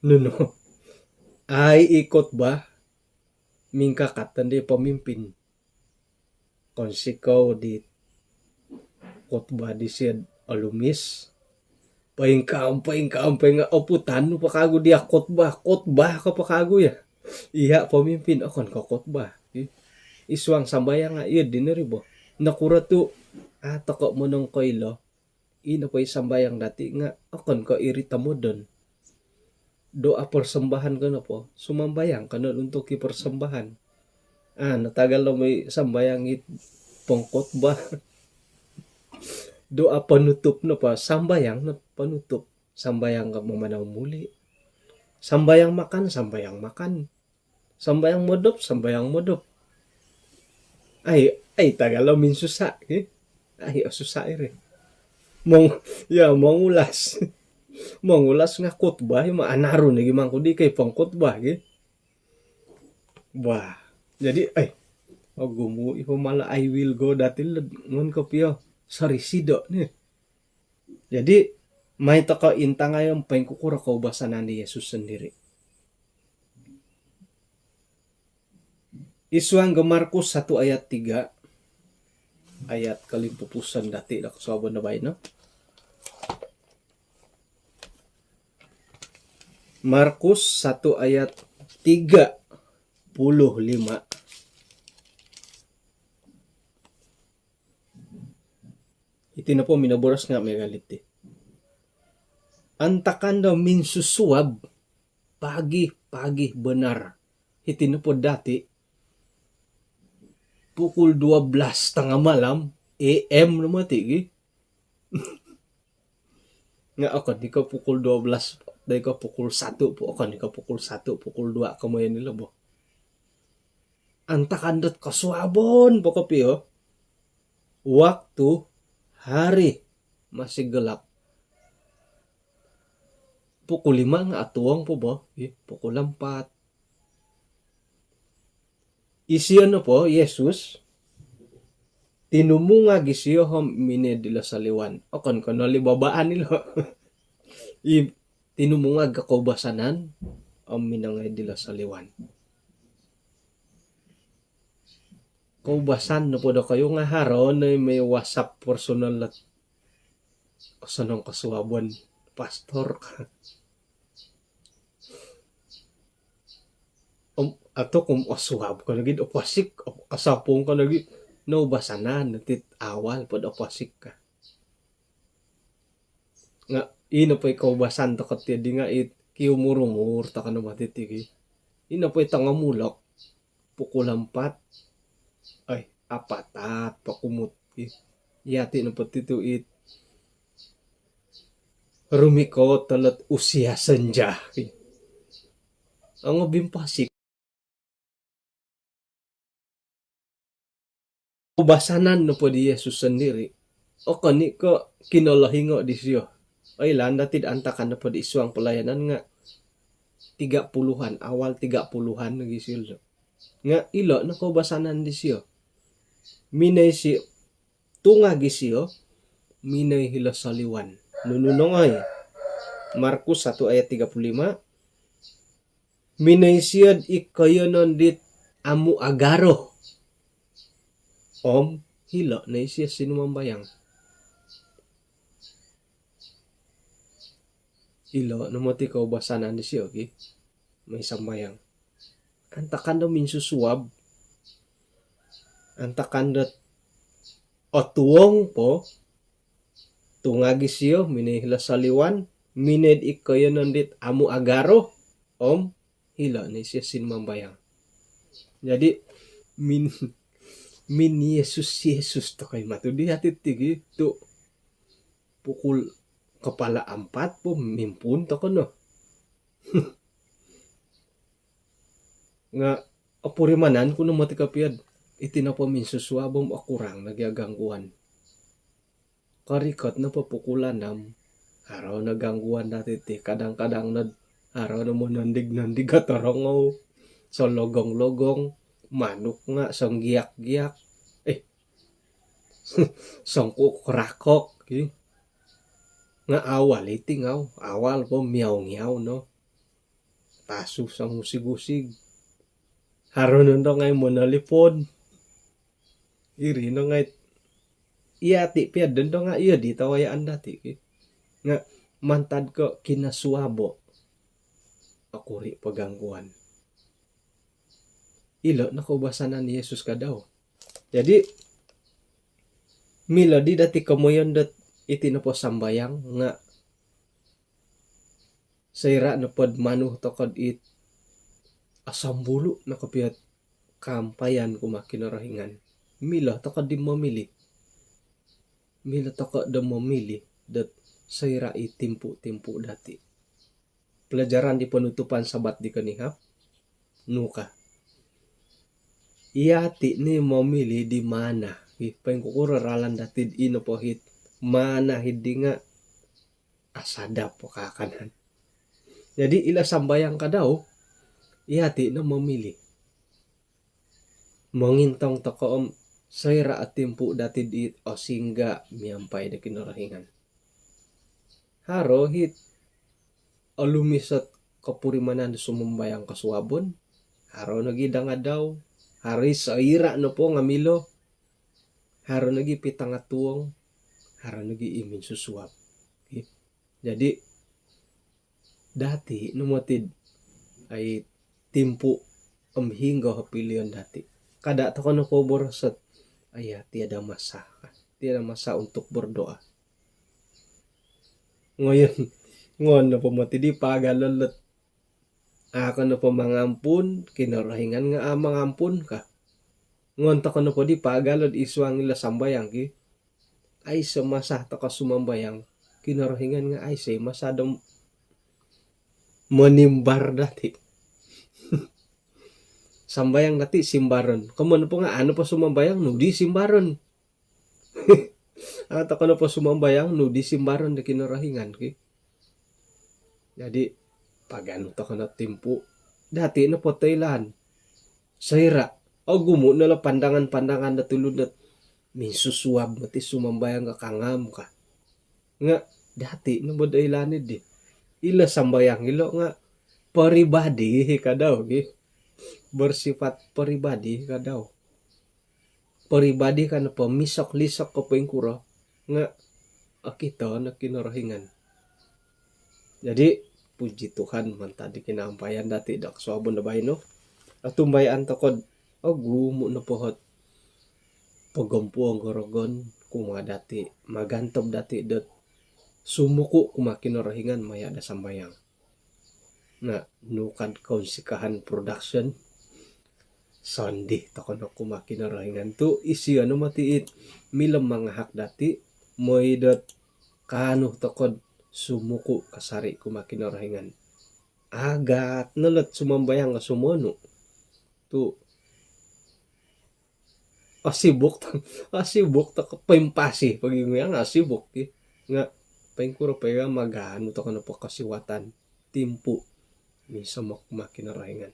Nunu. Ai i khotbah, mingkakat no di pemimpin. Kounsikou di khotbah disio olumis. Poingkaa om, poingkaa om, poingkaa, oputan nu po kagu dia khotbah, khotbah ko po kagu ya. Iya pemimpin, okon ko khotbah. Id suang sambayang nga, iyo dino ri bo. Nokuro tu, a toko monongkoilo. Ino po i sambayang dati nga okon ko iri tomodon. Doa persembahan ko nopo, sumambayang ko no untuk i persembahan. A, natagal lo moi sambayang it pengkhotbah. Doa penutup nopo, sambayang no penutup. Sambayang ko mamanau muli. Sambayang makan, sambayang makan. Sambayang modop, sambayang modop. Ai, ai, tagal lo minsusa, ki. Ai, osusa iri. Mong-, ya, mongulas. Mongulas nga khotbah, ima anaru nogi mangku di kai pengkhotbah, ki. Wah, jadi, ai, ogumu i po mala I will go dati lo, ngon kopio, sorisido ni. Jadi, mai toko intangai om poingkukuro koubasanan di Yesus sondiri. Id suang do Markus satu ayat tiga, ayat kolimpupuson dati do kosuabon do baino. Markus satu ayat tiga puluh lima. Iti nopo minoboros nga miagal diti. Antakan do minsusuab, pagi-pagi benar. Iti nopo dati, pukul dua belas tengah malam, A M no moti gi. Nga okon ko pukul dua belas, dai ko pukul satu po, okon ko pukul satu, pukul dua komoyon ilo bo. Antakan dot kosuabon po kopio. Waktu hari masih gelap. Pukul lima nga otuong po bo, ih, pukul empat. Isio nopo, Yesus, tinumungag isio om minongoi dilo soliwan. Okon ko nolibabaan ilo. I, tinumungag o koubasanan om minongoi dilo soliwan. Koubasan nopo dokoyu nga haro no i moi WhatsApp personal dot osonong kosuabon, pastor ka. Om, ato kom osuab ko nogi, oposik, op-, osapung ko nogi, noubasanan no tit awal po do oposik ka. Nga, ino po i koubasan toko ti di nga it kiumur-umur toko no moti ti gi. Ino po i tongomulok, pukul empat, ai, apatat po kumut gi. Yati nopo ti tu it rumikot tolot usia senja gi. Ongo bimpasik. Koubasanan nopo di Yesus sondiri, okon i ko kinolohingo disio. Oilaan dati do antakan nopo di id suang pelayanan nga tiga puluhan, awal tiga puluhan lagi sio. Nga ilo no koubasanan disio. Minongoi isio, tungag isio, minongoi hilo soliwan. Nunu nongoi? Markus satu ayat tiga puluh lima, minongoi isio id koiyonon dit amu agaro. Om hilo no isio sinumambayang. Ilo no moti koubasanan disio gi, moi sambayang. Antakan do minsusuab, antakan do otuong po, tungag isio, minongoi hilo soliwan, minongoi id koiyonon dit amu agaro, om hilo no isio sinumambayang. Jadi, min-, min Yesus, Yesus toko i matu di hati ti gi, tu pukul kepala empat po mimpuun toko no. Nga opurimanan ku no moti kopio do iti nopo minsusuab om okurang nogi o gangguan. Korikot nopo pukul enam, haro no gangguan dati ti. Kadang-kadang no haro no monondig-nondig o torongou, sologong-logong, manuk nga songgiak-giak, eh, songkukrakok gi. Nga awal iti nga, awal po miau-ngiau no. Tasu songusig-usig. Haro nondo ngai monolipon. Iri no ngai. Yati pia dondo nga iyo di tawayaan dati ki. Nga mantad ko kinosuabo, okuri po gangguan. Ilo no koubasanan Yesus ka dau. Jadi, milo di dati komoyon dot iti nopo sambayang nga soira nopo do manu toko dit osombulu no kopio do kaampayan kumaa Kinorohingan, milo toko di momili. Milo toko do momili dot soira i timpu-timpu dati. Pelajaran di penutupan Sabat di konihab, nu ka? Yati no momili di mana. Ih, poingkukuro ralan dati ino po it mana di nga asadap po kaakanan. Jadi, ilo sambayang ka dau, yati no momili. Mongintong toko om soira o timpu dati di osingga miampai do Kinorohingan. Haro it olumis ot kopurimanan do sumambayang kosuabon, haro nogi dangadau, haro i soira nopo nga milo, haro nogi pitanga tuong, haro nogi i minsusuab. Okey. Jadi, dati no moti do ai timpu om hinggo o pilion dati. Kada toko no poboros ot, "Aya, tiada masa. Tiada masa untuk berdoa." Ngoyon, ngoyon nopo moti di pagalon dot, "Au ko nopo mangampun, Kinorohingan nga au mangampun," ka. Ngon toko nopo di pagalo id suang ilo sambayang ki, aiso masa toko sumambayang, Kinorohingan nga aiso masa do monimbar dati. Sambayang dati simbaron. Komoyon nopo nga anu po sumambayang nu di simbaron. Anu toko nopo sumambayang nu di simbaron do Kinorohingan ki. Jadi paganu toko no timpu dati nopo toilaan. Soira ogumu no lo pandangan-pandangan do tulun dot minsusuab mati sumambayang ka kangam ka. Nga dati no bo toilaan di. Ilo sambayang ilo nga peribadi ka dau ki. Bersifat peribadi ka dau. Peribadi ka nopo misok-lisok ko poingkuro nga okito no Kinorohingan. Jadi puji Tuhan mantad di kinaampayan dati do kosuabon do baino. Otumbayaan toko do ogumu nopo ot pogompuong do rogon kumaa dati, magantob dati dot sumuku kumaa Kinorohingan maya do sambayang. Na, nu ka do Kounsikahan Production, sondii toko no kumaa Kinorohingan tu isio no moti it milo mangahak dati, mooi dot kaanu toko do sumuku kasari kumaa Kinorohingan. Agat no lot sumambayang ka sumonu tu asibuk, asibuk toko poimpasi pogi nguyang asibuk ki. Nga poingkuro po iya maganu toko nopo kosiwatan timpu minsomok kumaa Kinorohingan.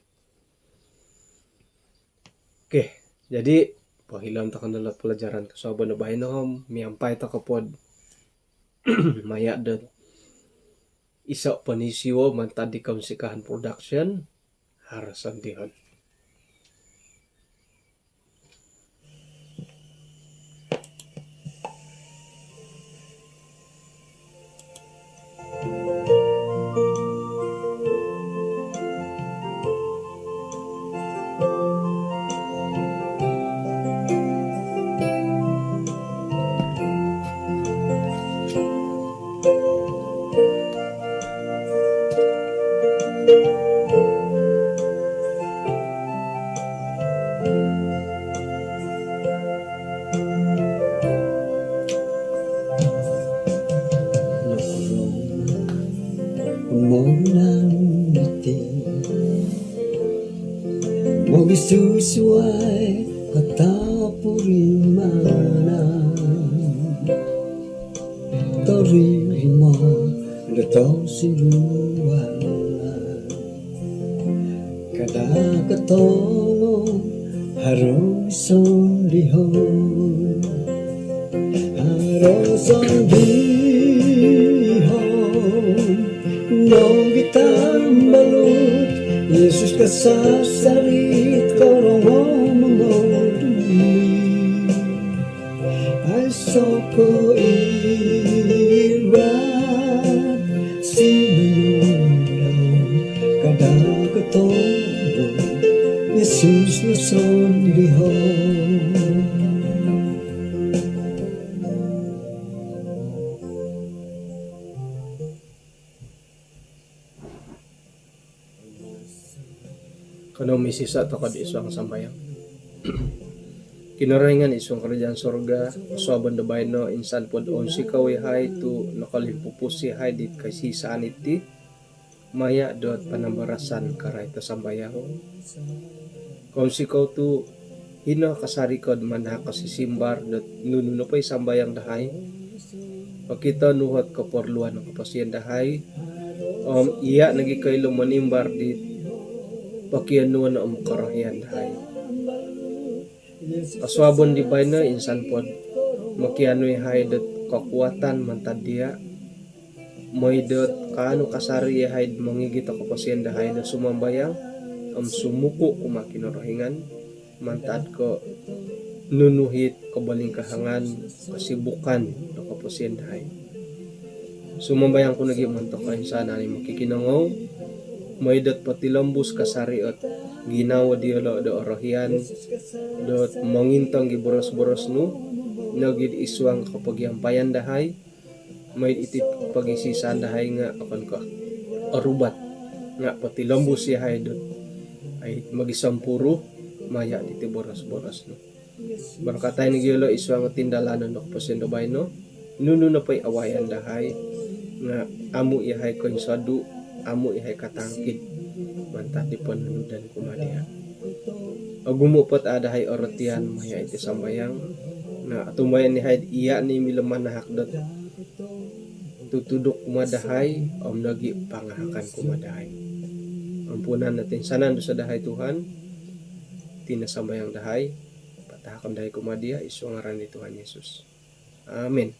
Okey, jadi pohilon toko no lot pelajaran kosuabon do baino om miampai toko po do maya do iso ponisiwo mantad di Kounsikahan Production. Haro sondihon. Nokorongou monang iti mogisusuai katapurimanan. Torimo do tosiluan. Kada kotongo haro sondihon. Haro sondihon nogi tambalut, Yesus kasasari korongou mongodui. Aiso ko iwat sinonondau, kada kotongo Yesus no sondihon. Kanou misisa' toko' id suang sambayang. Kinorohingan id suang karajaan sorga, kosuabon do baino insan pod ounsikou iyahai tu' nokolimpupus iyahai dit koisisaan iti maya' dot panambarasan karait do sambayang. Kounsikou tu' hino kasari ko'd manahak kosisimbar dot nunu nopo i sambayang dahai. Pokito nu ot koporluan do koposion dahai, om iya' nogi koilo monimbar dit pokionuon om korohian dahai. Kosuabon di baino insan pod mokianu iyahai dot kokuatan mantad diya', moi dot kaanu kasari iyahai'd mongigit do koposion dahai do sumambayang om sumuku' kumaa Kinorohingan mantad ko' nunu it kobolingkahangan, kosibukan do koposion dahai. Sumambayang ku nogi' montok koinsanan i mokikinongou, moi dot potilombus kasari ot ginawo diyolo' do orohian dot mongintong i boros-boros nu nogi'd id suang kopogiampayan dahai, moi iti pogisisaan dahai nga' okon ko' orubat, nga' potilombus iyahai dot ai mogisompuru maya' diti boros-boros nu. Barakatai nogi yolo id suang tindalanon do koposion do baino. Nunu nopo i awayaan dahai nga amu iyahai koinsodu, amu iyahai katangkid mantad di pononudan kumaa dia. Ogumu po ot a dahai orotian maya iti sambayang, nga otumbayaan iyahai iya ni milo manahak dot tutuduk kumaa dahai om nogi pangahakan kumaa dahai. Ampunan no toinsanan dosa dahai Tuhan. Iti no sambayang dahai, patahakon dahai kumaa dia id suang ngaran di Tuhan Yesus. Amin.